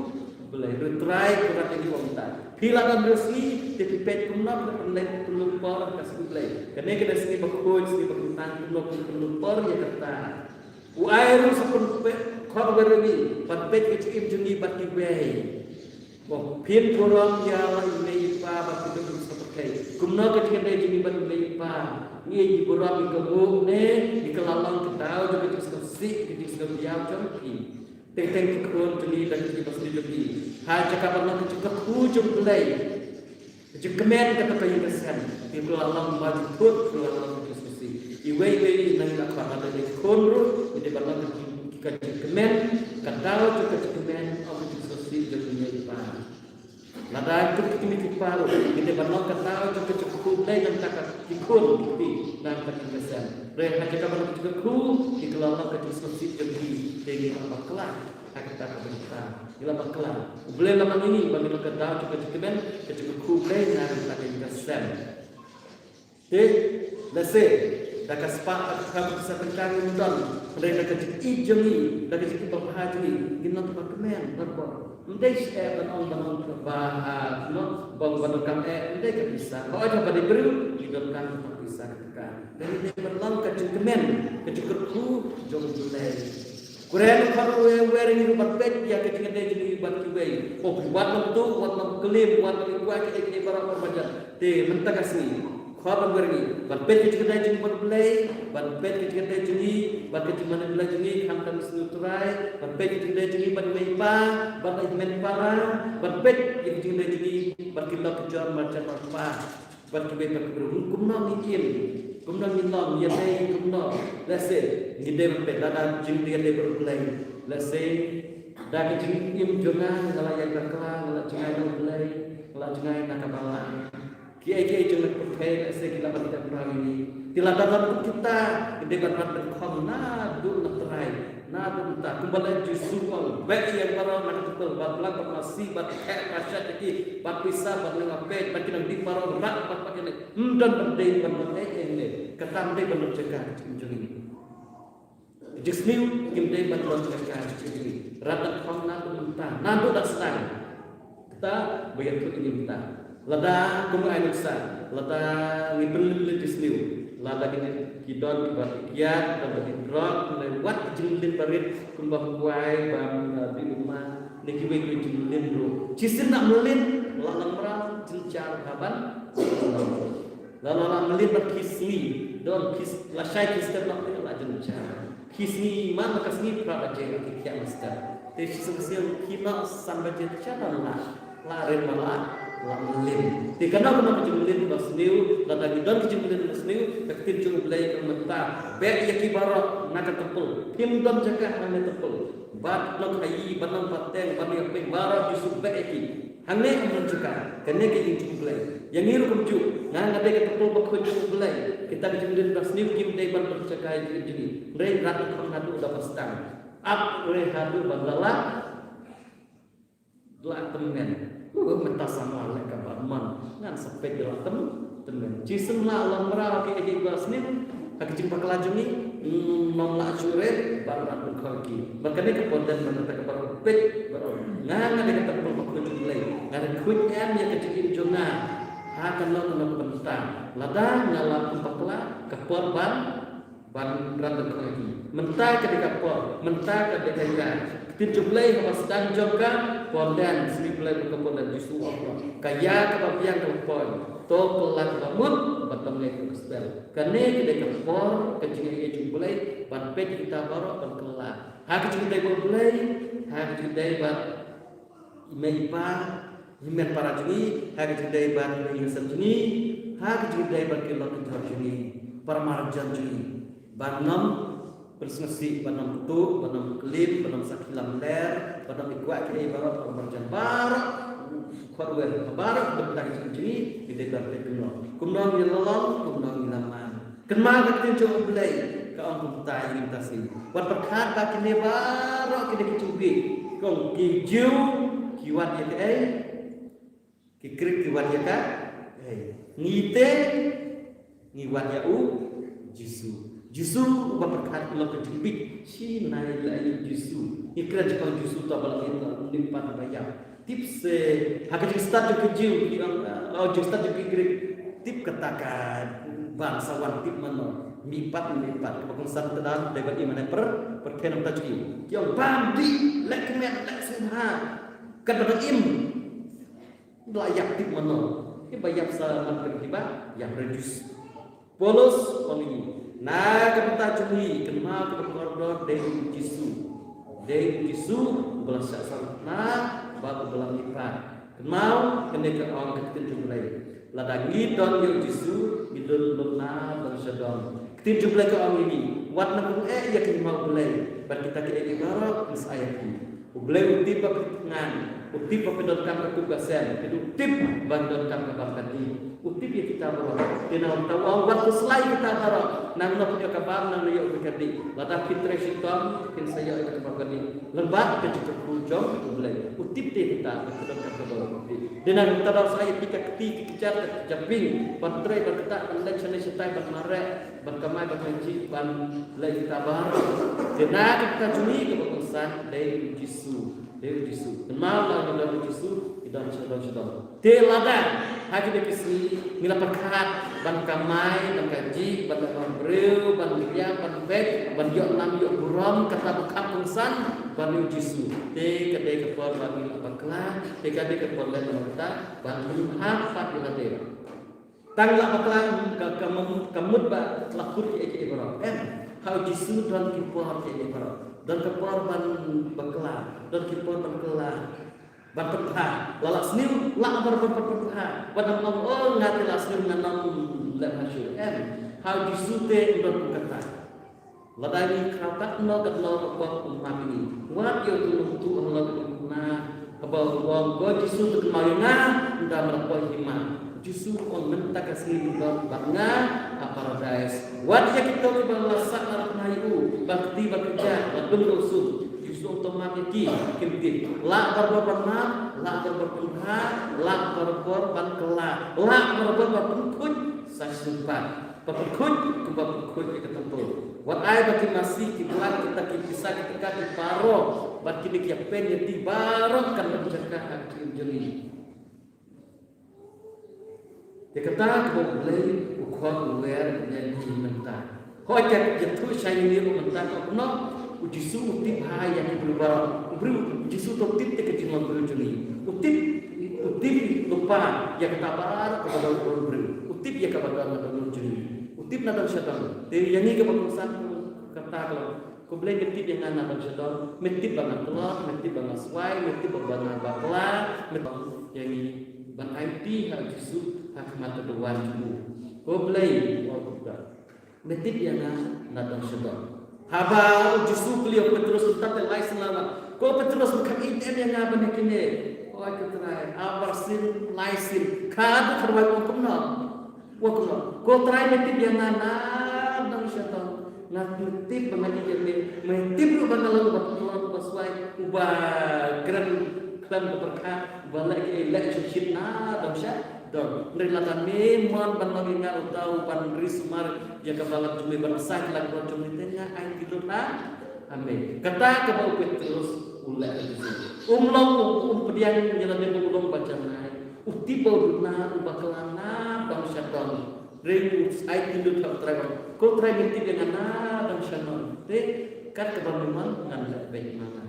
Blei, U Trai u rat ïa ngi wan mynta. Phi la don hynriew sngi, te phi peit kumno phi pynleit pynlut por ha ka sngi Blei. Kane ka dei sngi bakhuid, sngi bakyntang, kumno phi pynlut por ïa kata. U ai ruh sa pynpeit khot wer ïa ngi, ban peit ka jingim jong ngi bad kiwei. Mo, phin burom ïa la i mei i pa bad phin burom sa pyrthei. Kumno ka jingïadei jong ngi bad i mei i pa? Ngi burom ïa ka mut ne ïa ka la long ka daw jong ka jingsngewsih, ka jingsngewdiaw jong ki. Teng teng ki khun jong ngi bad ki basniew jong ngi. Ha jaka ban long ka jingkyrkhu jong U Blei. Ka jingkmen kata ka ïing ka sem. Ki la long ba jingthut, ki la long ka jingsngewsih. Iwei iwei na ngi la kwah, lada dei khun ruh, ngi dei ban long ka jing, ka jingkmen, ka daw jong ka jingkmen, ym ka jingsngewsih jong i mei i pa. Lada kut ki mei ki pa ruh, ngi dei ban long ka daw jong ka jingkyrkhu Blei na ka bynta ki khun ki kti na ka bynta ki kmen. Hynrei ha jaka ban long ka jingkyrkhu, ki la long ka jingsngewsih jong ki, te ngi la bakla ha kata ka bynta. Ngi la bakla. U Blei la mane ngi ba ngin long ka daw jong ka jingkmen, ka jingkyrkhu Blei na ka bynta ki kmen. Te, lehse da ka spah, da ka kham, da ka pisa tyngka ngim don, hynrei da ka jingïeit jong ngi, da ka jingïeit babha jong ngi, ngin long kiba kmen barabor. Ym dei shu eh ban ong, ban ong ba, ah, no, ban, ban donkam eh, ym dei ka pisa. Hooid, haba dei briew ngi donkam ka pisa ka tyngka. Hynrei ngi dei ban long ka jingkmen, ka jingkyrkhu jong U Blei. Kren khot wer wer ïa ngi ruh ban peit ïa ka jingïadei jong ngi bad kiwei. Oh, wat nym tuh, wat nym klim, wat nym kwah kiei kiei baroh kaba jan. Te mynta ka sngi, khot wer ïa ngi ban peit ka jingïadei jong ngi bad U Blei, ban peit ka jingïadei jong ngi bad ka jingmane Blei jong ngi, khamtam sngi U Trai, ban peit ka jingïadei jong ngi bad i mei i pa, bad i hynmen para, ban peit ïa ka jingïadei jong ngi bad ki lok ki jor marjan marpa. Bad kiwei pat ki briew, kumno ngi im, kumno ngi long, ïadei kumno. Lehse ngi dei ban peit, lada jingïadei bad U Blei, lehse da ka jingim jong nga, nga la ïaid bakla, nga la jngai na U Blei, nga la jngai na ka balang. Kiei kiei jong ka pyrthei, lehse ki la ban tep mraw ïa ngi. Te lada don kum kita, ngi dei ban rat dyngkhong naduh na trai. Naduh mynta, kumba la Jisu ong, beh ïa baroh na ka templ, bad blang bad masi, bad theh bad shad ïa ki, bad pisa, bad nongwei peit, bad ki nongdie baroh, rat bad pat ïa ne. Ym don ban dei ban ym ei ei ne. Kata ym dei ban ym jaka ka jingim jong ngi. Ka jingsniew kim dei ban ym jaka ka jingim jong ngi. Rat da khong naduh mynta, naduh da sdang. Kata ba ïathuh ïa ngi mynta. Lada kum ai nuksa, lada ngi pynlynlyn jingsniew, lada ngi, ki don kiba kiad, kiba dih drok, lane wat ki jingmlien barit, kumba kwai, bam, uh, dih uma, ne kiwei kiwei jingmlien ruh. Shisien la mlien, la lam mraw, jynjar haban. La la la mlien bad ki sngi, don ki s-, lashai ki step la, la jynjar. Ki sngi man la ka sngi phra baje la ki khiah mynstep. Te shisien shisien ki noh san baje te sha la la. La rit ba la, la mlien. Te kano kano ka jingmlien ba sniew, lada ngi don ka jingmlien ba sniew, ka ktien jong U Blei ka mynta. Beh ïa ki baroh na ka templ. Phim don jaka hangne templ. Bad nongkhaïi, bad nongpateng, bad nongïapeiñ baroh Jisu beh ïa ki. Hangne ym don jaka, kane ka ïing jong U Blei. Ïa ngi ruh kumjuh, nga nga dei ka templ bakhuid jong U Blei. Kita ki jingmlien ba sniew kim dei ban don jaka ïa ki jong ngi. Hynrei rat khong haduh da ba sdang. Ap re haduh ba la lah. Lah tymmen. Uh, mynta sa ma leh kaba mon. Ngan sa peit lah tymmen. Tymmen. Jisu lah lam mraw ki ïa ki ba sniew. Ha ki jingbakla jong ngi. Hmm, ngam lah shuh re. Ba rat khong ki. Ba kane ka porden mynta ka baroh peit baroh. Nga nga dei ka templ bakhuid jong U Blei. Nga dei khuid em ïa ka jingim jong nga. Ha kano kano ka bynta. Lada nga lah kum bakla ka por ban ban rat da khong ïa ki. Mynta ka dei ka por, mynta ka dei ka ïa. Ktien jong U Blei haba sdang jong ka porden, snieh Blei ba ka porden Jisu ong. Ka ïa kaba biang ka la poi. To kylla kaba mut, ba tang leh ka gospel. Kane ka dei ka por, ka jingïaid jong U Blei, ban peit kita baroh, ban kylla. Ha ka jingïadei bad U Blei, Ha ka jingïadei bad i mei i pa, i hynmen para jong ngi, ha ka jingïadei bad i mei i sem jong ngi, ha ka jingïadei bad ki lok ki jor jong ngi, para marjan jong ngi. Ban ym pynsngewsih, ban ym tuh, ban ym klim, ban ym sakhi lamler, ban ym kwah kiei baroh, para marjan baroh, khot wer baroh, ban tang jong ngi, ngi dei ban peit kumno. Kumno ngi la long, kumno ngi la man. Kynmaw ka ktien jong U Blei ka ong kumta ïa ngi mynta sngi. Wat pyrkhat ba kine baroh kine ki jingbieit, ka ong ki Jiw ki wad ïa kaei? Ki Grik ki wad ïa kaei? Ngi te ngi wad ïa U Jisu. Jisu uba pyrkhat ïa ka jingbieit. Shi nai la ïa U Jisu. Ngi kren jingpang Jisu, to ba la ïa u mei pat ba ïap. Tip se ha ka jingstad jong ki Jiw ki ong, oh, jingstad jong ki Grik. Tip kata ka ban sa wan tip mano. Mei pat, mei pat. Kaba kongsan te dang dei ban im, mane per, per ken ta jong ki. Ki ong bam dih, leh kmen, leh sngewbha. Kat ba dang im. La ïap tip mano. Kiba ïap sa man ken kiba ïap reduce. Paulus ong ïa ngi, na ka bynta jong ngi, kynmaw kaba kordor dei U Jisu. Dei U Jisu uba la shah sahlok na bad uba la mihpat. Kynmaw kane ka ong ka ktien jong U Blei. Lada ngi don ïa U Jisu, ngi don lut na don sha don. Ktien jong U Blei ka ong ïa ngi, wat nang ym eh ïa ka hima U Blei, bad kita kiei kiei baroh kin sa ai ïa phi. U Blei u tip ba phi thngan, u tip ba phi donkam ka kup ka sem, phi, u tip ba phi donkam ka bam ka dih. U tip ïa kita baroh. Te na uta u ong wat khuslai kita baroh. Nangno phin ïoh ka bam, nangno ïoh ka dih. Lada phi trei shitom, phin sa ïoh ïa ka bam ka dih. Lem bad ka jingkyrkhu jong U Blei. U tip te kita ba phi donkam ka bam ka dih. Te na uta u sa ïa phi ka kti, ka kjat, ka jabieng, ban trei, ban ktah, ban leit shane shatai, ban mareh, ban kamai, ban kynjih, ban leh kita baroh. Te na ka bynta jong ngi kaba kongsan dei U Jisu. Dei U Jisu. Kynmaw lada ngi don U Jisu, ngi don sha don sha don. Te lada ha kine ki sngi ngi la pyrkhat ban kamai, ban kynjih, ban leh bam briew, ban riam, ban beit, ban ïoh nam ïoh burom, kata ba kham kongsan ban ïa U Jisu. Te ka dei ka por ba ngi la bakla, te ka dei ka por leh namar kata ban lyngngoh pat ïa lade. Tang la bakla ka, ka mut, ka mut ba la kut kiei kiei baroh. Em, ha U Jisu don ki por kiei kiei baroh. Don ka por ban bakla, don ki por ban kylla, ban pynbha. La lah sniew, lah barabor ban pynbha. Wat nym ong, oh, nga te lah sniew ngan ym leh bha shuh. Em, ha U Jisu te ym don kum kata. Lada ngi khraw katno katno ka pop u map ïa ngi. Wat ïa utu u nongtuh halor ka duna haba u ong, ko Jisu, to kynmaw ïa nga ynda me la poi hima. Jisu u ong, mynta ka sngi phin don bad nga ha Paradais. Wat ïa kito kiba la sah la rakna ïa u, ba kti ba kjat, ba dum ka usuk. Jisu u ong, to map ïa ki, kim tip. Lah barabor ban map, lah barabor pynbha, lah barabor ban kylla, lah barabor ban pynkhuid sa shisien pat. Ba pynkhuid kumba pynkhuid ïa ka templ. Wat ai ba ki masi, ki blang, kita ki pisa, ki tyngka, ki parong, bad kine ki ïapen ïati baroh kan long jaka ha ka jingim jong ngi. Te kata kaba U Blei u khot u wer ïa ngi mynta. Hooid, ka ïathuh shai ïa ngi ruh mynta ka kumno. U Jisu u tip bha ïa ki briew baroh. U briew, U Jisu u tip te ka jinglong briew jong ngi. U tip, u tip lypa ïa kata baroh kaba don ha u briew. U tip ïa kaba don ha u briew jong ngi. U tip na don sha don. Te ïa ngi kaba kongsan kata ka long, ko Blei, me tip ïa nga na don sha don. Me tip ba nga tlot, me tip ba nga swai, me tip ba nga bakla, me tip ïa ngi ban aiti ha U Jisu ha khmat ka duwan jong u. Ko Blei, u ong kumta. Me tip ïa nga na don sha don. Haba U Jisu u kylli ïa u Petros, mynta te lai sien la wan. Ko Petros, me kham ïeit em ïa nga ban ïa kine? Hooid ko Trai, ha barsien lai sien. Khadduh kharwai u ong kumno? U ong kumno? Ko Trai, me tip ïa nga na don sha don. Nga tip ba nga ïeit ïa me. Me tip ruh ba nga long uba tlot, uba swai, uba kren khlem da pyrkhat, uba leh kiei leh shit na don sha don. Hynrei lada me mon ban long ïa nga uta uban ri sumar ïa ka balang jong me, ban bsa ïa ka balang jong me, te nga aiti lut ha me. Kata kaba u Petros u leh ha Jisu. Um long, um, um pdiang ïa lade ba u long uba janai. U tip ba u duna, u bakla na don sha don. Hynrei u aiti lut ha u Trai, u ong, ko Trai, me tip ïa nga na don sha don. Te kat kaba me mon ngan leh beit ma nga.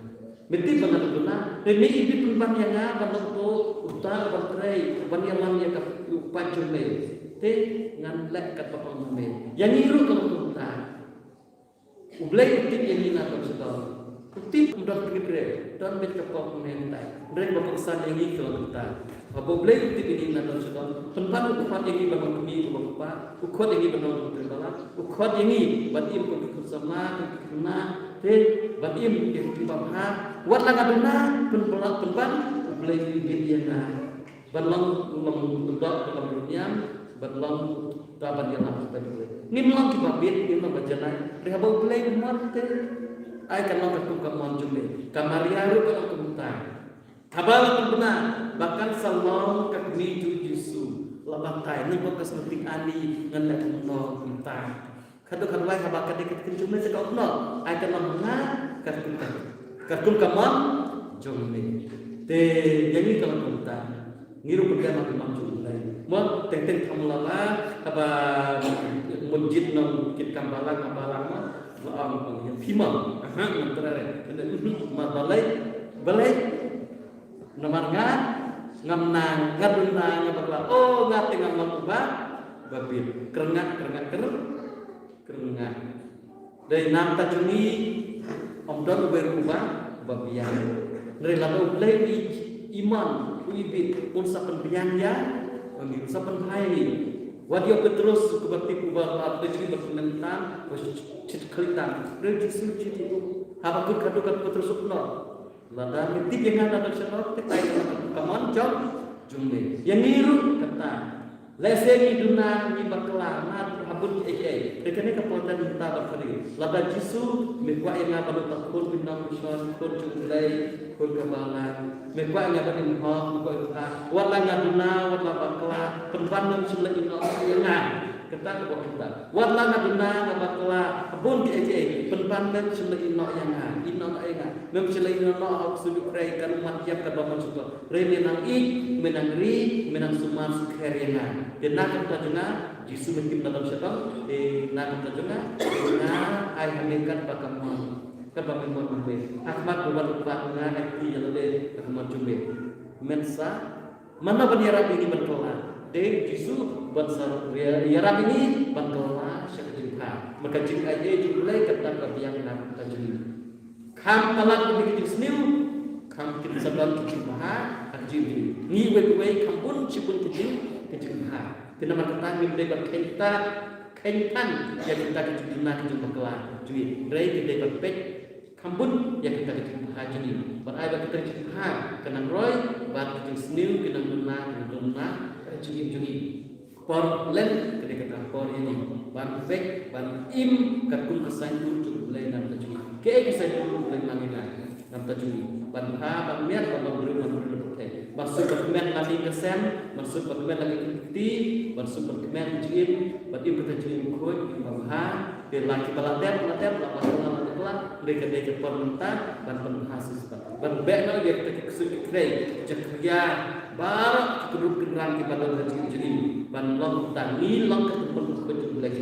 Me tip ba nga duna, te me ibit pynban ïa nga ban long uto, uta uban trei, uban ïalam ïa ka, u paid jong me. Te ngan leh katba ong me. Ïa ngi ruh ka long kumta. U Blei u tip ïa ngi na don sha don. U tip um don pynïaid re, don beit ka pop mynne myntai. Hynrei ba kongsan ïa ngi ka long kumta. Haba U Blei u tip ïa ngi na don sha don, pynban u khot ïa ngi ban long kmie u bapapa, u khot ïa ngi ban long ki trai balang, u khot ïa ngi ban im kum ki khun samla, kum ki khynnah, te ban im ïa ki babha. Wat la nga duna pynban, pynban U Blei u ïeit ïa nga. Ban long, long u dok, ban long u niam, ban long uta ban ïalam sha U Blei. Ngim long kiba bit, ngim long ba janai. Hynrei haba U Blei u mon te, ai kan long katkum ka mon jong me. Ka Maria ruh ka long kumta. Haba la pynbna ba kan sa long ka kmie jong u Jisu, la batai, nangta ka sngewthuh ani ngan leh kumno kumta. Khadduh khadwai haba ka dei ka ktien jong me te ka ong kumno, ai kan long ha nga katkum ka, katkum ka mon jong me. Te ïa ngi ka long kumta. Ngi ruh pynbna ka mon jong U Blei. Mo teng teng tham lala haba mut jied nongkitkam balang ha balang mo, la ong ong ïa phi mo. Aha, ngan trai. Ma balei, balei. Namar nga ngam nang, nga duna, nga bakla. Oh, nga te ngam long uba babit. Kyrngah, kyrngah, kyr, kyrngah. Dei namta jong ngi, ym don uwei ruh uba, uba biang. Hynrei lada U Blei u i, i mon, u i bit, un sa pynbiang ïa ngi, un sa pynbha ïa ngi. Wat ïa u Petrus, uba tip uba, uba tip uba tip mynta, uba shit khlieh tam. Hynrei u Jisu u tip u. Haba kut khadduh ka Petrus u kynnoh. Lada me tip ïa nga na ka shnong, te ai ka mon jong, jong me. Ïa ngi ruh kata. Lehse ngi duna ngi bakla, na ha bun kiei kiei. Te kane ka por te mynta ba khari. Lada Jisu, me kwah ïa nga ban long uta u khun bynriew bymman, khun jong U Blei, khun ka balang. Me kwah ïa nga ban im hok, me kwah ïa nga. Wat la nga duna, wat la bakla, pynban mem shym la ïehnoh ïa nga. Kata ka bok kata. Wat la nga duna nga bakla, ha bun kiei kiei, pynban mem shym la ïehnoh ïa nga, ïehnoh ïa nga. Mem shym la ïehnoh ha u ksuid u khrei, ka ummat ïap ka dom man shuh. Hynrei me nang ïeit, me nang ri, me nang sumar sukher ïa nga. Te na ka bynta jong nga, Jisu me kim na dom shatong, te na ka bynta jong nga, te nga ai ha me katba ka mon, katba me mon ha me. Ha khmat u wan u kpa nga ai kti ïa lade ha ka mon jong me. Men sa Mano ban ïarap ïa ngi ban kylla? Dei Jisu ban sa ïa-, ïarap ïa ngi ban kylla sha ka jingbha. Ma ka jingaiei jong U Blei kata ka biang na ka bynta jong ngi. Kham palat ka jingsniew, kham kin sa don ka jingbha ha ka jingim jong ngi. Ngi uwei uwei kham bun shibun ka jing, ka jingbha. Te namar kata ngim dei ban kheiñ tat, kheiñ than ïa kita ki jingduna ki jingbakla jong ngi. Hynrei ngi dei ban peit Kham bun ïa kita ki jingbha jong ngi. Bad ai ba kita ki jingbha ka nang roi bad ki jingsniew ki nang duna, ki nang duna ha ka jingim jong ngi. Por len ka dei kata ka por ïa ngi ban beh ban im katkum ka saiñdur jong U Blei na ka bynta jong ngi. Kaei ka saiñdur U Blei U nang ïa ngi na ka bynta jong ngi? Ban bha, ban miat, ban long briew, ban long briew pyrthei. Ban suk ban kmen la ki ïing ka sem, ban suk ban kmen la ki kti, ban suk ban kmen jingim, ban im kata jingim khuid, ban bha. Te la kiba la dep, la dep, la bakla, la bakla, dei ka dei ka por mynta ban pynbha shisha. Ban beh noh ïa kita ki ksuid ki khrei, jakhlia baroh ki kynrup kynrang kiba don ha jingim jong ngi. Ban long kumta, ngi long ka templ khuid jong U Blei,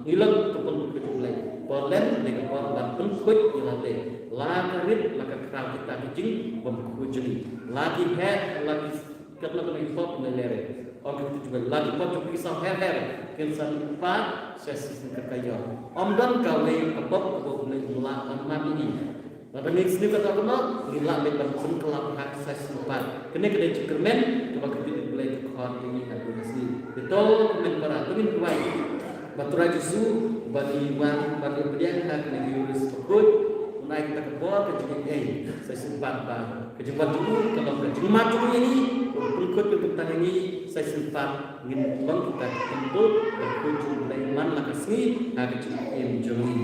ngi long ka templ khuid jong U Blei. Por len dei ka por ban pynkhuid ïa lade. La ka rit, la ka khraw kita ki jingbymkhuid jong ngi. La ki heh, la ki Katno katno ki pop ne lere. Ong ki tu jubel la ki pop jong ki saw her her. Kin sa pat sa shisien ka kayo. Ym don kawei ka pop kaba U Blei u la ban map ïa ngi. Lada ngi sniew katno katno ngi lah beit ban pynkylla ha ka sa shisien pat. Kane ka dei jingkyrmen kaba ka dei U Blei ka khot ïa ngi ha ka sngi. Te to kmen para to ngin duwai. Ba Trai Jisu, ba ngi wan, ba ngi pdiang ha kane ka Eucharist bakhuid, un ai kita ka bor ka jingaiei, sa shisien pat ba ka jingwan jong u ka long ka jingmap jong u ïa ngi, un pynkhuid ka bynta ïa ngi, sa shisien pat ngin long kita ki templ bakhuid jong U Blei man la ka sngi ha ka jingim jong ngi.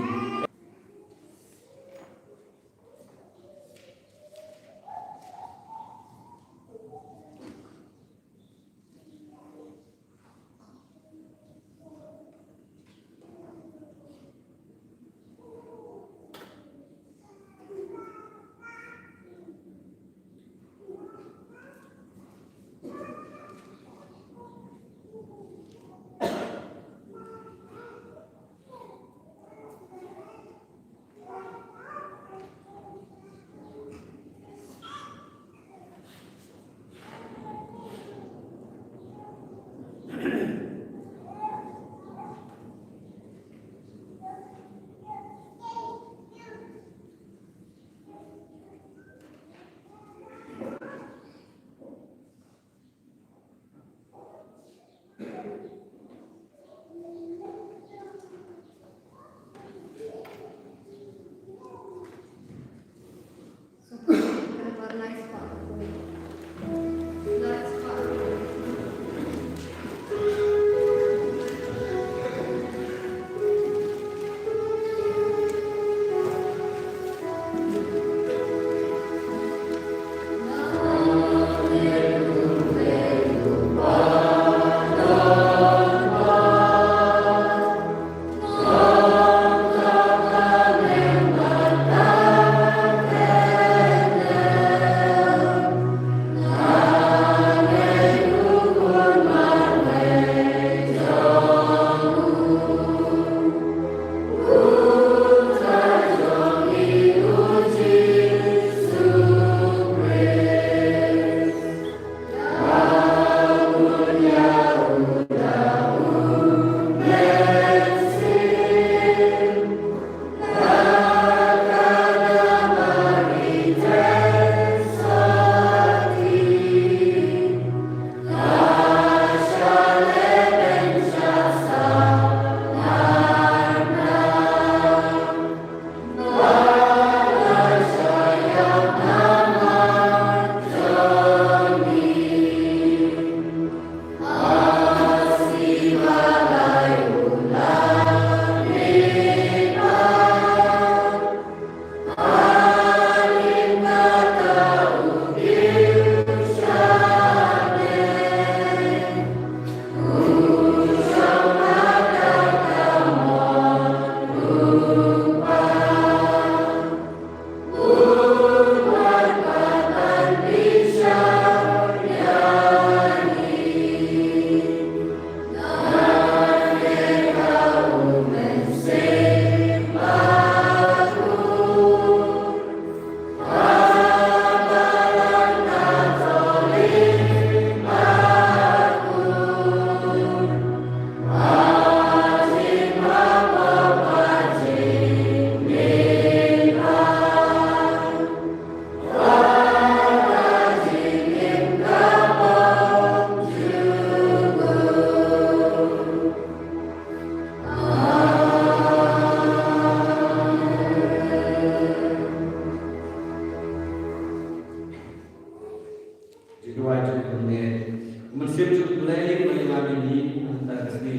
Jong U Blei ba ïalam ïa ngi hangta ka sngi,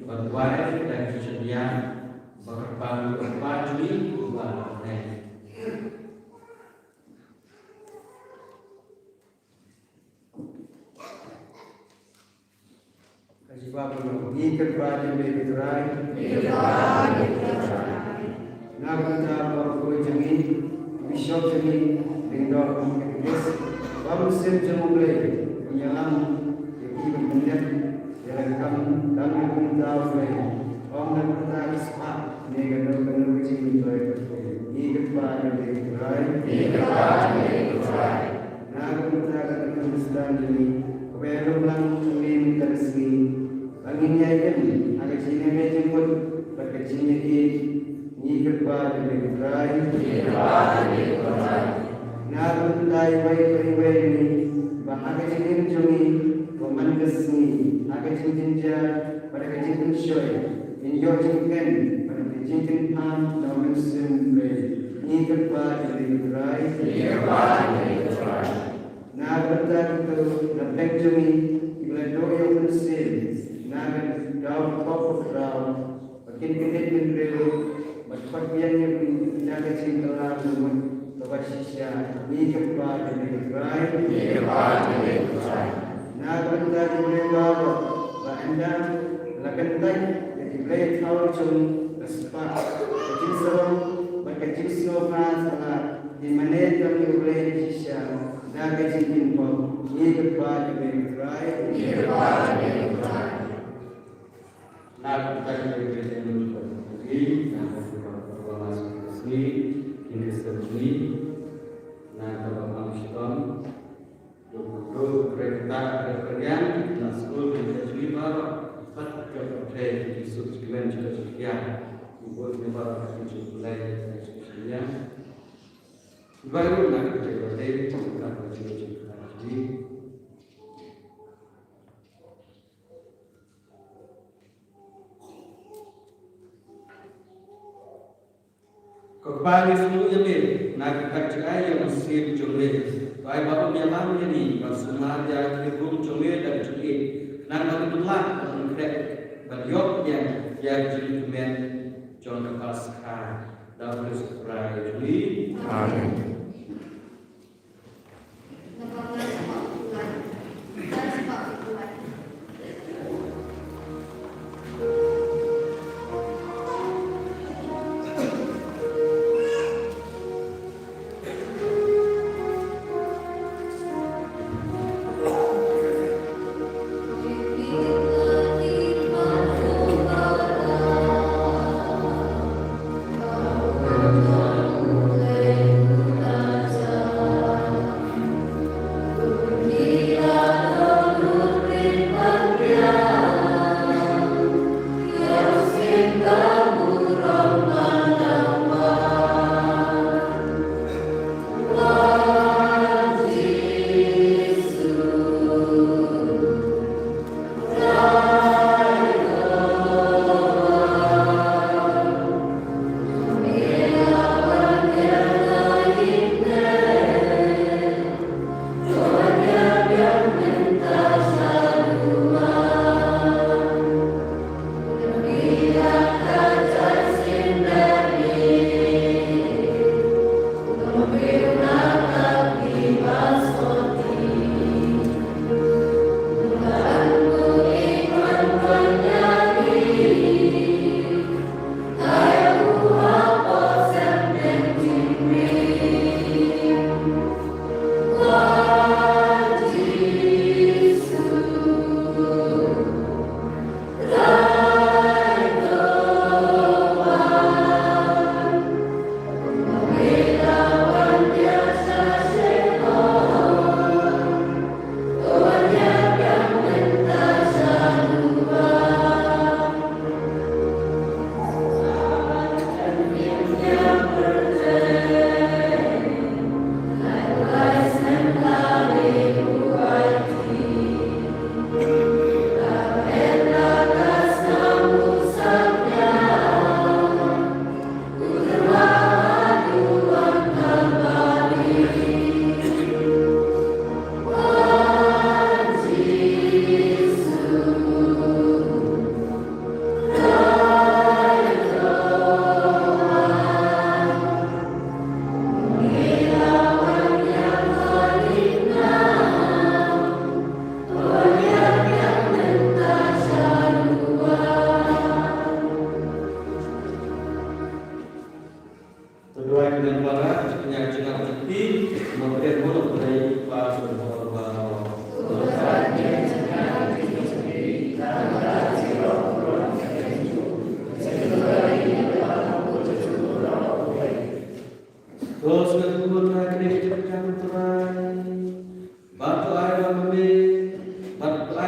ban duwai da ka jingsngewsih ba kyrpang u Kpa jong ngi uba ha bneng. Ka jubab, ngi kyrpad ïa me ko Trai. Ngi kyrpad ïa me ko Trai. Na ka bynta baroh jong ngi, bishop jong ngi, lyngdoh ka Katholik, bad u mynsiem jong U Blei, ban ïalam ïa ki ban pyndep ïa la ka kam, dang na ka bynta U Blei, ym na ka bynta ka spah ne kano kano ka jingmyntoi. Ngi kyrpad ïa me ko Trai. Ngi kyrpad ïa me ko Trai. Na ka bynta ka Khristan jong ngi, kaba ïaroh lang hangne mynta ka sngi, ba ngin ïai im ha ka jingïaineh jingmut bad ka jingïaid, ngi kyrpad ïa me ko Trai. Ngi kyrpad ïa me ko Trai. Na ka bynta iwei pa iwei jong ngi, ba ha ka jingim jong ngi, ba man ka sngi, ha ka jingjynjar bad ka jingpynshoi, ngin ïoh jingkmen bad ka jingkyrpad na u Mynsiem Blei. Ngi kyrpad ïa me ko Trai. Ngi kyrpad ïa me ko Trai. Na ka bynta kito na pdeng jong ngi kiba la duh ïa u Mynsiem na ka daw ka pop ka khraw, ba kin kyndit kyndrew bad khot biang ïa ngi da ka jingkylla ka mut kaba shisha. Ngi kyrpad ïa me ko Trai. Ngi kyrpad ïa me ko Trai. Na ka bynta ki briew baroh ba ynda la kyntait ïa ki blei thaw jong ka spah, ka jingsarong bad ka jingsngewbha sala, ki mane tang ïa U Blei shisha da ka jingim pop. Ngi kyrpad ïa me ko Trai. Ngi kyrpad ïa me ko Trai. Na ka bynta ki briew ba ïeit jong ngi, na ka bynta ki briew ba ïeit jong ngi, ki Khristan jong ngi, na ka bynta ki shitom, duk duk, kren kata, kren kyrkiang, na skul, ki Khristan jong ngi baroh, bad ki pyrthei, ki suk, ki kmen, ki suk, ki kiar, ki bun, ki baroh, ki suk, ki lai, ki suk, ki lai. Baroh na ka bynta ki briew ba ïeit jong ngi. Ko Kpa, ngi sngewthuh ïa me na ka kyrteng jong u Mynsiem jong me, ba un ïalam ïa ngi ban sumar ïa ki hukum jong me da ka jingïeit, khnang ba ngin lah ban khreh ban ïoh ïa ka jingkmen jong ka Paskha, da U Khrist U Trai jong ngi. Amen.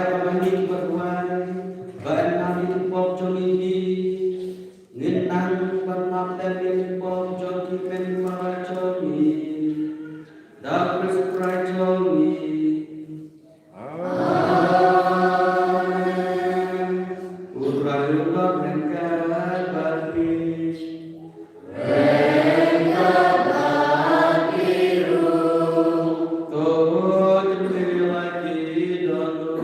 Ba ngi ki ba duwai, ba yn nang ïa ki pop jong ngi hi, ngin nang ban map lem ïa ki pop jong ki hynmen ki para jong ngi. Da U Khrist U Trai jong ngi. Amen. U Trai u don ryngkat bad phi. To, jingpyrshah ki don ruh.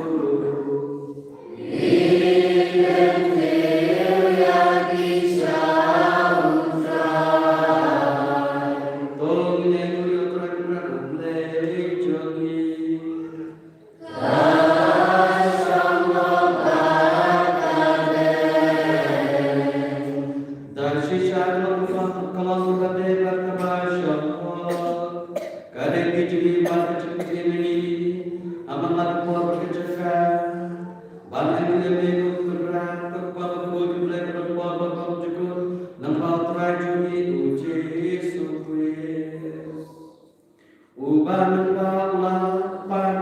To, ngin ïa ïohi ïa U Trai Kynrad U Blei jong ngi. Da shisha ka long ka, ka long kaba dei bad kaba shong. Ka dei ka jong ngi bad ka jong phi, ha man la ka por bad ka jaka, ban ai nguh ïa me ko Kynrad, ko Kpa bakhuid, U Blei ba don bor bad bymjukut, lyngba U Trai jong ngi U Jisu Khrist. Uba mynba u la pan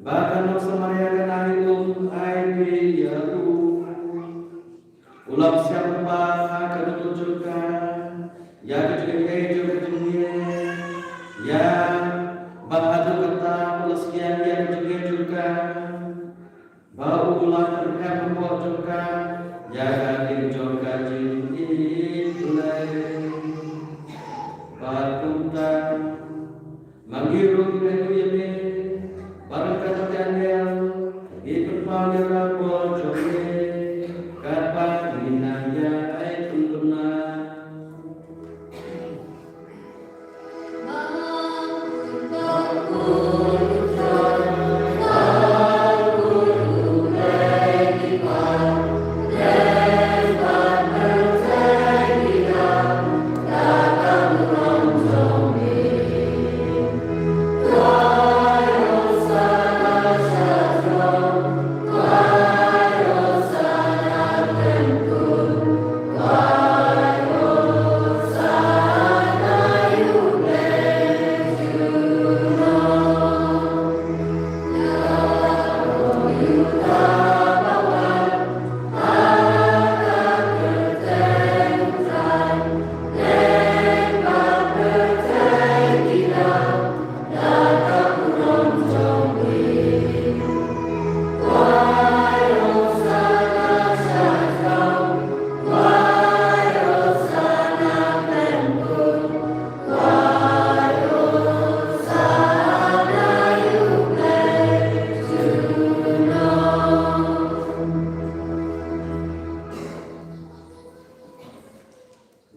ba ka nong Samaria kan ai um, ai phi ïa u. U la psiah lypa ha ka dohnud jong ka ïa ka jingaiei jong ka jingngeit, ïa ba haduh katta u la sngewthuh ïa ka jingngeit jong ka. Ba u la pynheh hapoh jong ka ïa ka ïing jong ka jingïeit Blei. Bad kumta ma ngi ruh ngi ïa me, bad ryngkat bad ki angel, ngi pynpaw ïa ka bor jong me, katba ngi nang ïa ai kynduh na.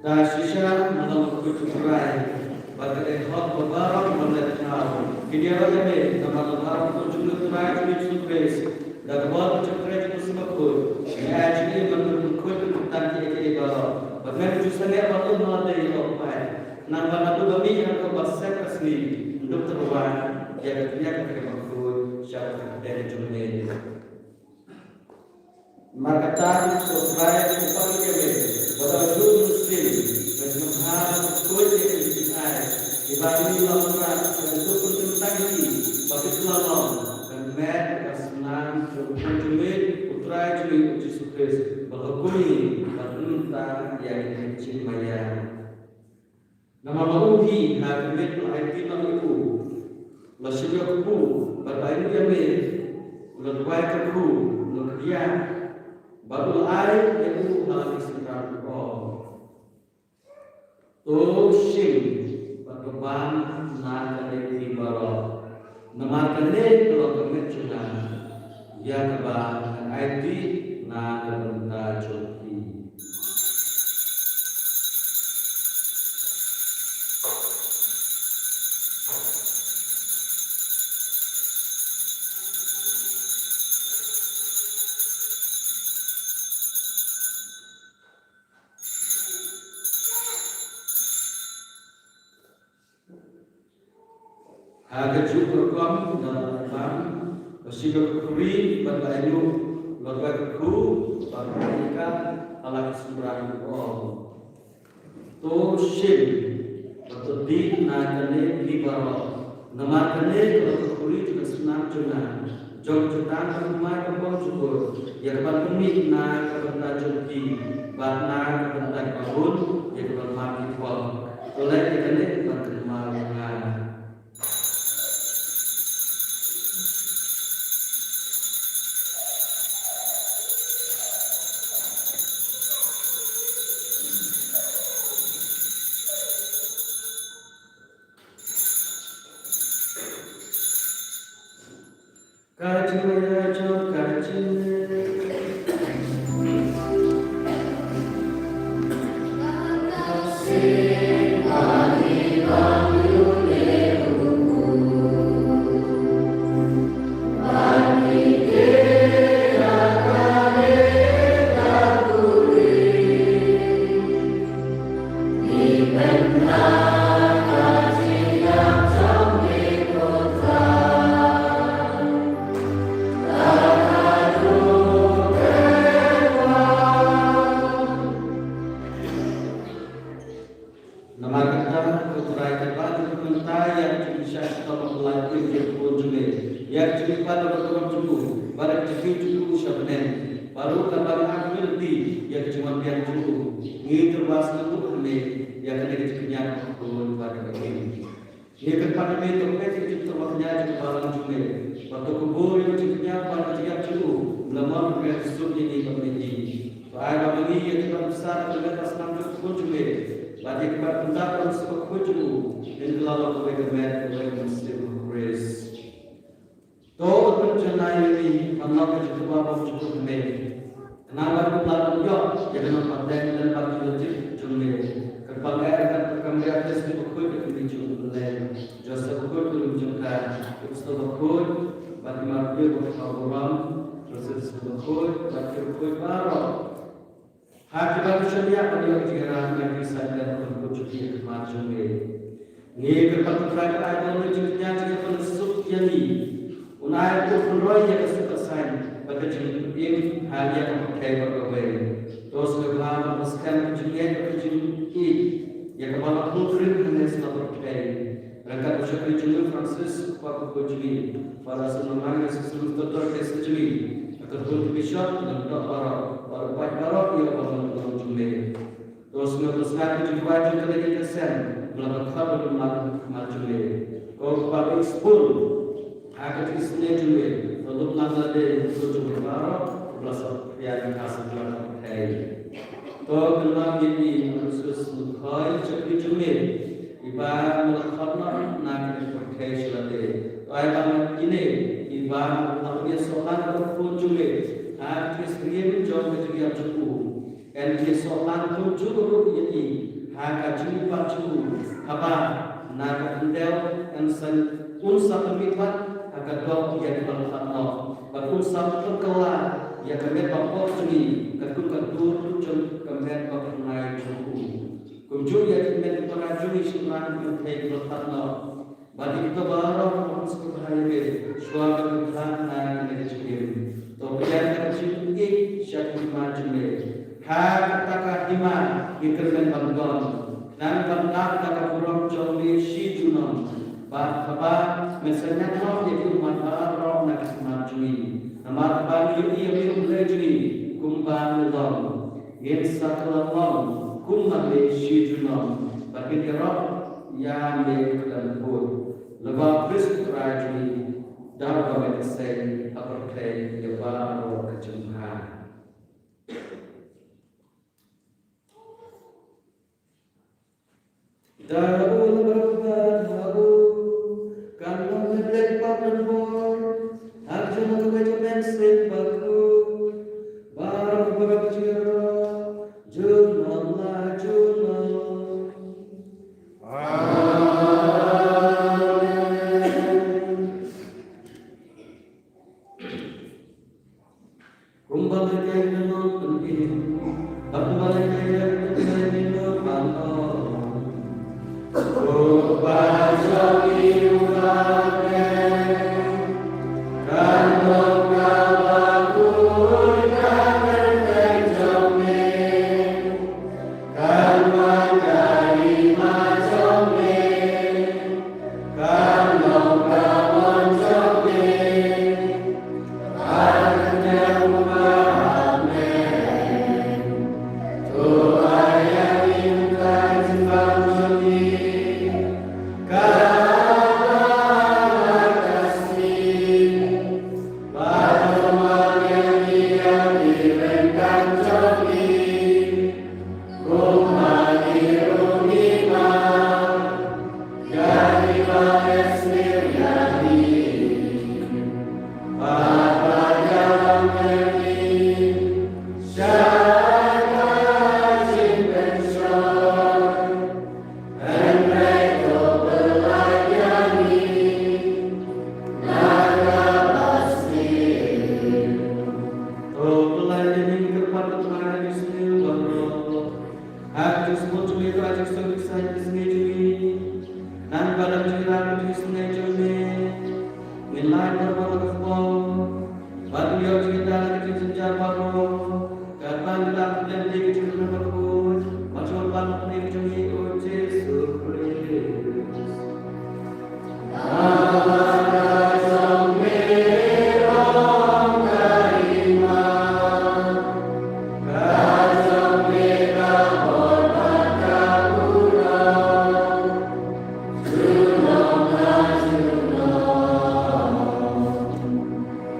Da shisha ma la kut U Trai, bad ka dei hok ba baroh ban leit thaw. Kin ïaroh ïa me namar ba baroh ka jong U Trai jong ngi Jisu Khrist, da ka bor ka jong U Trai jong U Mynsiem Bakhuid, ngi ai jingim bad ngi kut bad ngi tang kiei kiei baroh. Bad ngi ju sangeh bad lut na lade ïa u paid. Nangba naduh ba mih haduh ba sep ka sngi, ngin ïoh tyrwa ïa ka, ïa ka kyrteng bakhuid sha ka kyrteng jong me. Namar kata ko Trai, ngi pan ïa me, ba da u mynsiem, ba sngewbha ba khuid ïa ki jingaiei kiba ngi la wanrah, ba ngi duk pynkyntang ïa ki, ba ki la long ka met ka snam jong u Khun jong me, U Trai jong ngi U Jisu Khrist, ba la kum ngi, ba ngi mynta ïa ki jingmaïa. Namar ba u hi ha ka miet u la aiti noh ïa u, u la shim ïa u kpu bad u la ai ïa me, u la duwai kyrkhu, u la kdiah bad u la ai ïa u ha la ki synran, u ong, to shim bad to bam na kane phi baroh. Namar kane ka long ka met jong nga, ïa kaba ngan aiti na ka bynta jong phi. Ha kajuh ka rukom, u la bam, u la shim ïa ka khuri bad u la ainguh, u la duwai kyrkhu bad u la ai ïa ka ha la ki synran, u ong, to shim bad to dih na kane phi baroh, namar kane ka long ka khuri jong ka snam jong nga. jong ka jutang ka thymmai ka bym shukor, ïa kaban pynmih na ka bynta jong ki bad na ka bynta kiba bun, ïa kaban mad ki pop. To leit ïa kane ban kynmaw ïa nga. Ka jingmaya jong ka jingim. Namar kata, ko Trai, kyrpad ïa ka bynta ïa ka jingshah shitom bad ka lait ïa ka khun jong me, ïa ka jingkyrpad bad ka burom jong u, bad ïa ka jingkyrkhu jong u sha bneng. Baroh kaba ngi ai lynti ïa ka jingwan biang jong u, ngi tyrwa sngewthuh ha me ïa kane ka jingkñia kaba khuid bad kaba im. Ngi kyrpad ïa me to peit ïa ka jingtyrwa kñia jong ka balang jong me, bad to kubur ïa ka jingkñia bad ka jingïap jong u, lymon ruh ka suk ïa ngi bad ïa ngi. To ai ba ma ngi ïa kiba bsa ka lyndet ka snam jong ka khun jong me, bad ïa kiba pyndap ïa ka suk bakhuid jong u, ngin kylla long kawei ka met kawei ka mynsiem ha u Khrist. To pynjanai ïa ngi ban long ka jingtyrwa bymjukut ha me. Khnang ba kum la kum ïoh ïa ka nongpateng lem bad ka lynti jong me. Kyrpang eh ryngkat ka Maria Theisotti bakhuid, ka kmie jong U Blei, Joseph bakhuid, u lum jong ka, ki apostol bakhuid, bad i martir ba kynmaw burom, Francis bakhuid, bad ki bakhuid baroh. Ha kiba ki shaniah ban ïoh jingïarap na ki saiñ lem ban kut jong ki ha khmat jong me. Ngi kyrpad, ko Trai, ba ai ba une u jingkñia jingïapynsuk ïa ngi un ai ban pynroi ïa ka suk ka saiñ bad ka jingim ha ïa ka pyrthei baroh kawei. To sngewbha ban pynskhem ka jingngeit bad ka jingïeit ïa kaba la pynrem hangne sha la pyrthei. Ryngkat u shakri jong ngi u Francis, u kpa bakhuid jong ngi, Father Sundar Maria, Sister Dorcas jong ngi, ka kyrhun ki bishop, ki lyngdoh baroh, bad u paid baroh ïa u bym lum jong me. To sngewbha pynskhem ka jingduwai jong kane ka seng, ba la pynkhot bad lum lang ha khmat jong me. Ko Kpa ba isynei ha ka jingisynei jong me, to lum lang lade ïa ki jong me baroh, ba la sah ïa ka seng jong ka pyrthei. To kynmaw ïa i Aloysius Mukhoy, u shakri jong me, iba me la khot noh na kane ka pyrthei sha lade. To ai ba ma kine, iba me la ïasoh lang ha ka khun jong me, ha ka jingïasyriem jong ka jingïap jong u, yn ïasoh lang kumjuh ruh ïa i ha ka jingïapat jong u, haba na ka khyndew yn sa, un sa pynmihpat ha ka doh ïa kiba la khot noh, bad un sa pynkylla ïa ka met ba pop jong ngi katkum ka dur jong ka met ba phyrnai jong u. Kumjuh ïa ki met ki para jong ngi shynrang ki kynthei kiba la khot noh, bad ïa kito baroh kiba sngewbha ïa me, shuwa ban kyntang na kane ka jingim. To pdiang ka jingïeit sha ka hima jong me. Ha kata ka hima ngi kyrmen ban don, khnang ban nang da ka burom jong me shi junom. Bad haba men sa ñiad noh ïa ki ummat baroh na ka hima jong ngi, namar ba ngi ïohi ïa me U Blei jong ngi kumba me long, ngin sa kylla long kumba me shi junom, bad ngin ïaroh ïa me khlem kut. Lyngba U Khrist U Trai jong ngi, da uba me kynthei ha pyrthei ïa baroh ka jingbha. Da u la bynta ha u, kan long ne blei pap ne bor, ha ka jingmut kawei ka mynsiem bakhuid, baroh baroh ka jingïaroh, junom la junom. Amen. Kumba lehkai na nongpynim, bad kumba lehkai na nongpynim ban ong. Ko Kpa jong ngi uba ha bneng, kan long kaba khuid ka kyrteng jong me, kan wan ka hima jong me, kan long ka mon jong me.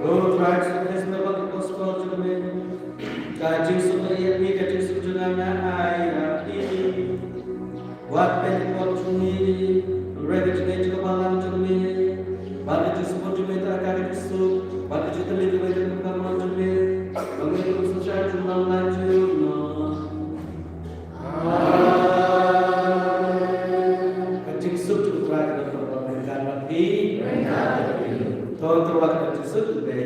Ko Trai Jisu Khrist, ba ka gospel jong me, ka jingsuk ba ïa phi, ka jingsuk jong nga nga ai ïa phi. Wat pynpot jong ngi, hynrei ka jingngeit jong ka balang jong me. Bad ka jingsuk jong me, ta ka jingsuk, bad ka jingtylli jong me, ta ka kyrdan jong me. Ba me kum synshar junom la junom. Ka jingsuk jong U Trai ka dei kaba bynta bad phi. To ngin tyrwa ka jingsuk jong U Trai.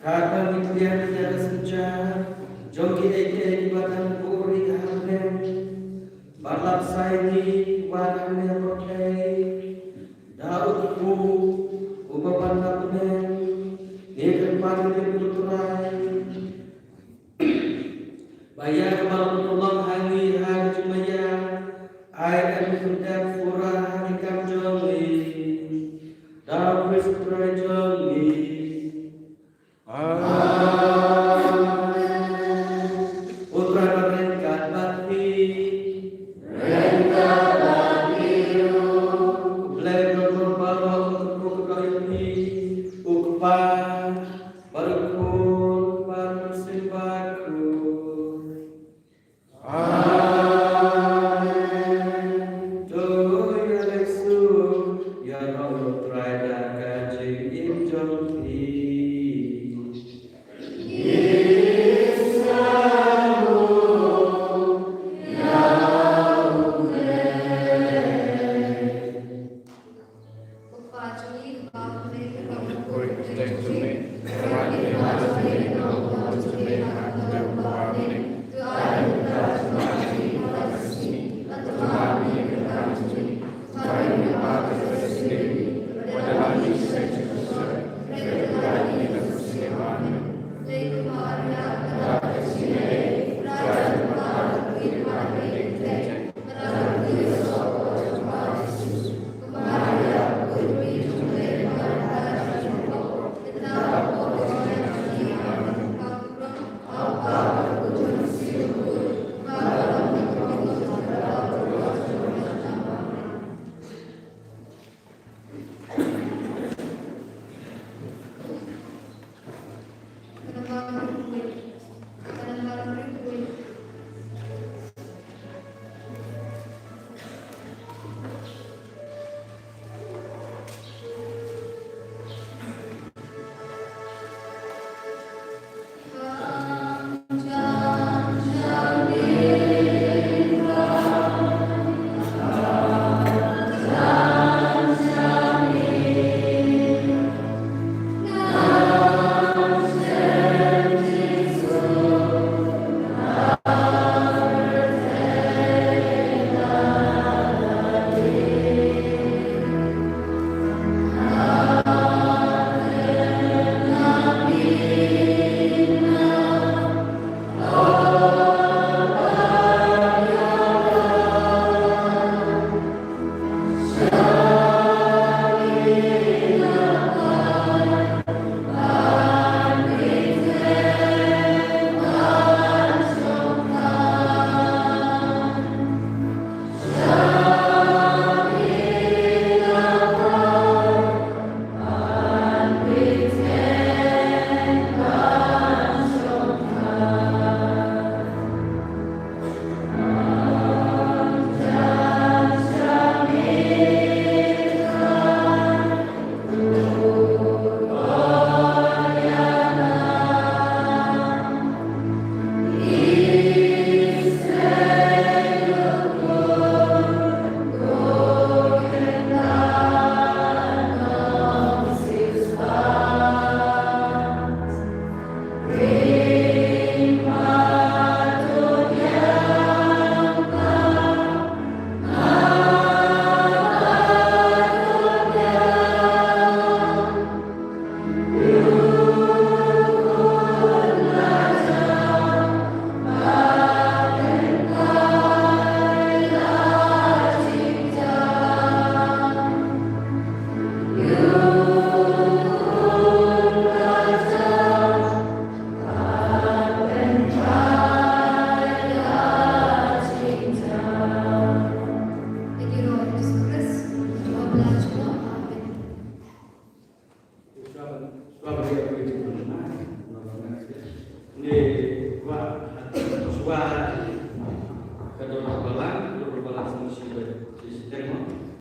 Katba ngi pdiang ïa ka synshar jong kiei kiei kiba dang buhrieh ha bneng, bad lap sa ïa ngi kiba dang ha pyrthei da u Kpu uba ban ha bneng, ngi kyrpad ïa U Trai ba ïa kaba la pynlong ha ngi ha ka jingmaïa, ai ban pyndep pura ha ki kam jong ngi. Da U Khrist U Trai jong ngi. Amen. U Trai ba ryngkat bad phi. Ryngkat bad phi ruh. U Blei Kynrad baroh un kyrkhu ïa phi, u Kpa bad u Khun bad u Mynsiem Bakhuid. Amen. To ïaleit suk ïa U Trai da ka jingim jong phi.